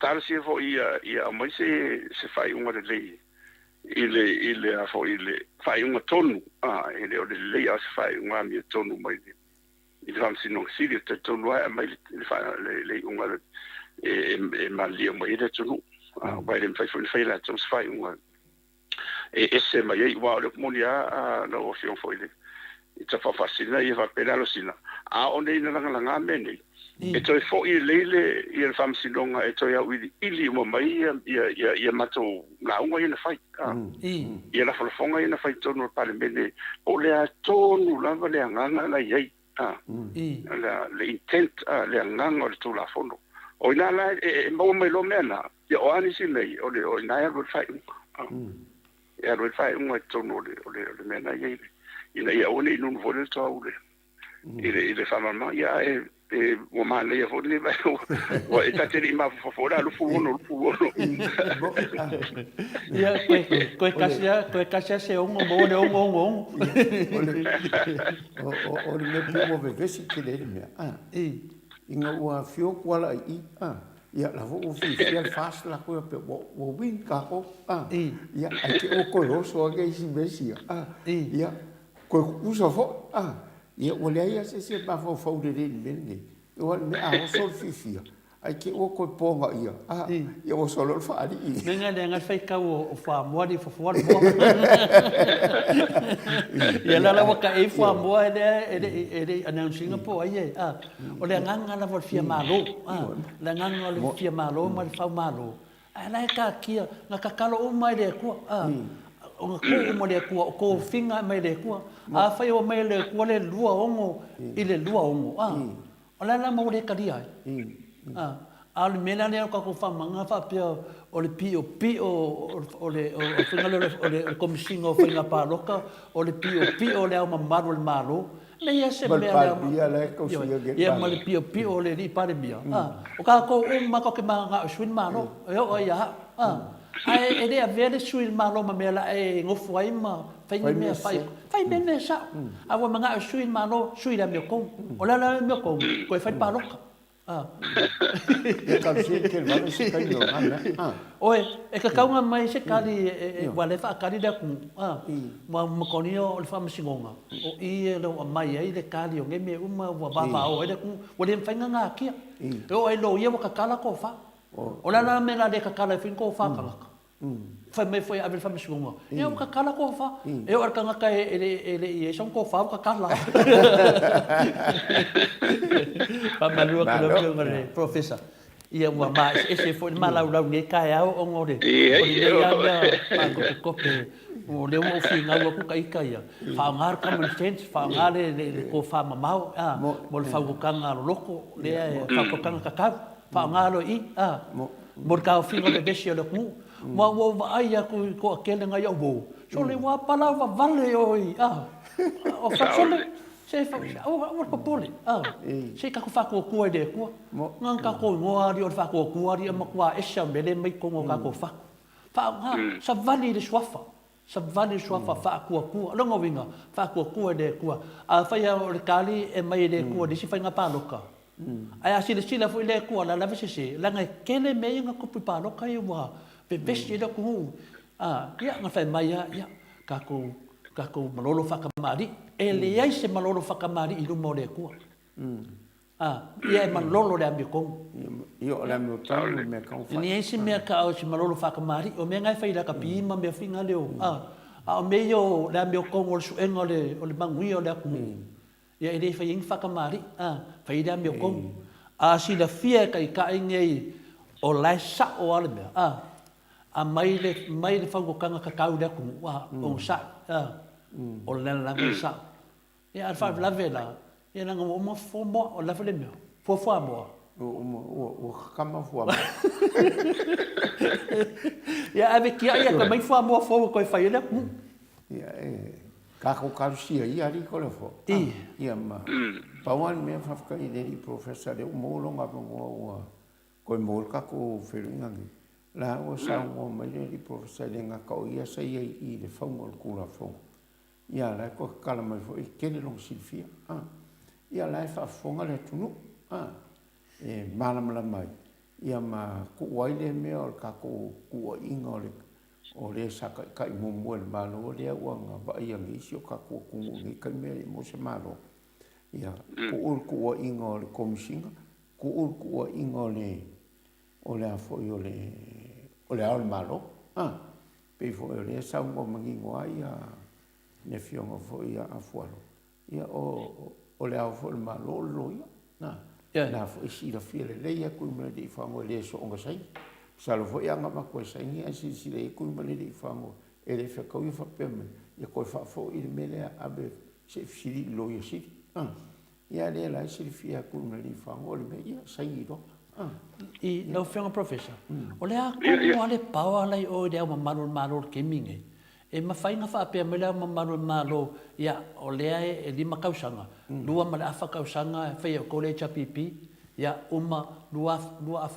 Speaker 3: Talosia foi ia ia aumai se se faaiuga lelei i le i le a foi i le faaiuga tonu, e le o le lelei a o se faaiuga amiotonu mai le i le Faamasinoga Sili. E talitonu lava e aumai le le iuga e e malilie uma i ai le atunuu, aua e le mafai foi ona fai e latou se faaiuga e ese mai ai, aua o le upu moni lava lau Afioga foi i le Tapaau Faasisina, ia faapea le alosina, a oo nei ina lagalaga mea nei, e toe foi lelei le ia le Faamasinoga e toe auiliili uma mai ia ia ia matou lauga ia na fai, ia lafolafoga ia na fai i totonu o le Palemene, po o le a tonu lava le agaga la e i ai, le intent, le agaga o le Tulafono. O i ina la e maua mai loa mea na, ia o a nisi mea ia, o i ina e alu ai le faaiuga. E alu ai le faaiuga i totonu o le mea na i ai, ina ia aua ne i nunu foi le toau i le faamalamalamaga. Ia ae e ua manaia foi lenei vaega ua e ta te le i mafaufau foi o le a 26, 26.
Speaker 2: Ia, toe tasi lava, toe tasi lava se ono, maua le ono, ono, ono.
Speaker 1: O le mea pei ua vevesi tele ai le mea, ina ua afio atu ala i i, ia la foi ua fiafia le FAST latou faapea ua win tatou, ia ae te i ua toe oso ane isi mea sia, ia toe tutusa foi, Ia ua leai lava se isi e mafaufau lelei i le mea lenei. Aua o le mea a oso le fiafia, ae te i ua toe pogaia, a, ia ua solo le faalii.
Speaker 2: Mea na leaga le faitau o fuamoa alii fofoa le moa. Ia la la ua taei fuamoa e lea e le e le i announce ina po o ai e, a. O le agaga lava o le fia malo, a. O le agaga o le fia malo ma le faumalo, Ae la e taatia, na tatalo uma i le Atua, a, na tuu uma i le Atua, o tofiga e aumai e le Atua. Afai ua aumai e le Atua le 26 i le 26, a, o le a la le mea ua le talia ai? A, a o le mea la lea o tatou faamamaga faapea o le piopio o le faiga lea o le Komesina o Faiga Palota, o le piopio o le Ao Mamalu o le Malo, Leai se mea lea. Ma le Palemia la e tausia nei. Ia ma le piopio o le alii Palemia. O tatou uma tatou te mananao e sui le Malo, e oo lava ia au. Ae e le avea le sui le Malo ma mea la e nofo ai ma fai ni mea fai. Fai mea mea sao. A ua manao e sui le Malo, sui i le amiotonu. O le a le amiotonu? Toe fai le palota.
Speaker 1: Ia talosia i tele vave se taimi o lena mea.
Speaker 2: Oe, e tatau ona aumai se kali aua o lea e faatali le atunuu, aua matou o le faamasinoga, o i e le o aumai ai le kali o nei mea uma ua vavao ai le atunuu, ua le mafai ona natia. E oo lava i loia ua tatala tofa. O le a la le mea o le a le tatala ai foi ni tofa tagata? Fai mai foi e ave i le faamasinoga, ia ua tatala tofa. E oo lava i le tagata e le i i ai sana tofa ua tatala. Faamalu atu i lau Afioga i le Polofesa, ia ua maeseese foi le malaulau i lenei taeao ona o lenei lava mea faatopetope. O lea ua ou finau atu ta ita ia, faaaoga le common sense, faaaoga le tofa mamao mo le fautuaga loloto, lea fautuaga tatau. Faaaoga loa i i, a, mo le taofiga o le vevesi o le atunuu. Ma ua ou vaai atu i toatele nai au uo, sole ua palau vavale oi, a, o fai, sole, se, aua, aua le popole, a, se i tatou faatuatua i le Atua. Na ona tatou igoa alii o le faatuatua alii e matua ese lava o le mea lea e aumai i totonu o tatou fatu. Faaaoga, savali i le suafa, Savali le suafa faatuatua. O lona uiga, faatuatua i le Atua. Afai lava o le tali e aumai e le Atua i le isi faiga palota, ae a silasila foi le Atua o le a lava se sese, leaga e tele mea ia na tupu i palota ia ua vevesi ai le atunuu. Ia, na fai mai lava, ia, tatou, tatou malolo faatamalii. E leai se malolo faatamalii i luma o le Atua. A, ia e malolo le amiotonu.
Speaker 1: Ia o le amiotonu le mea tau
Speaker 2: fai. E leai se mea ta o se malolo faakamali'i, o mea na e fai i le akapi ma mea foi na leo, a, a o mea ia o le amiotonu o le suega o le, o le manuia o le atunuu, ia e le fai ai ni faakamali'i, a, fai ai le amiotonu. A silafia e taitai nei o la e sa'o lava le mea, a, aumai le, aumai le fautuaga tatau i le atunuu, a, onosai, a, o le lava e sa'o. Ia, a o le faalavelave la, ia leaga ua uma fuamoa, o le a foi le mea? Fua fuamoa.
Speaker 1: Ua uma, ua, ua kakama fuamoa.
Speaker 2: Ia, ave tiai ia toe aumai fuamoa fou e toe fai ai le atunuu.
Speaker 1: Ia, e... Tatou talosia ia alii ko le afoa. Ia ma pau lava le mea faafetai i le alii Professor lea ua maua lona avanoa ua toe maua ai le tatou feiloaiga nei. La ua saunoa mai le alii Professor e le gata o ia sa i ai i le fauga o le Tulafono, ia a la e toe tatala mai foi e tele lona silafia. Ia la e faafofoga le atunuu e malamalama ai, ia ma tuu ai lea mea o le tatou tuuaiga o le O le sa taitai muamua i le Malo lea ua agavaa nei si o tatou atunuu i lenei taimi e le i maua se Malo. Ia, tuu le tuuaiga o le Komesina, tuu le tuuaiga o le, o le a foi o le, o le Ao o le Malo. A, pei foi o lea e saunoa manino ai le Afioga foi ia Afualo, Ia, o, o Le Ao foi o le Malo o le loia, na. Yeah. Na foi silafia lelei atu i Tuimalealiifano e le soona saini. Masalo foi ana avatu e saini ae silasila i ai Tuimalealiifano e le fetaui faapea mai, ia toe faafoi le mea lea ave se i fesili i le Loia Sili. Ah. Ia lea la e silafia e Tuimalealiifano o le mea, ia saini loa. Ah.
Speaker 2: I lau Afioga Professor, o le a tonu lava le power la i o i Le Ao Mamalu o le Malo i le taimi lenei? E mafai ona faapea mai Le Ao Mamalu o le Malo, ia, o lea e lima tausaga, lua ma le afa tausaga e faia e outou le HRPP, ia, uma,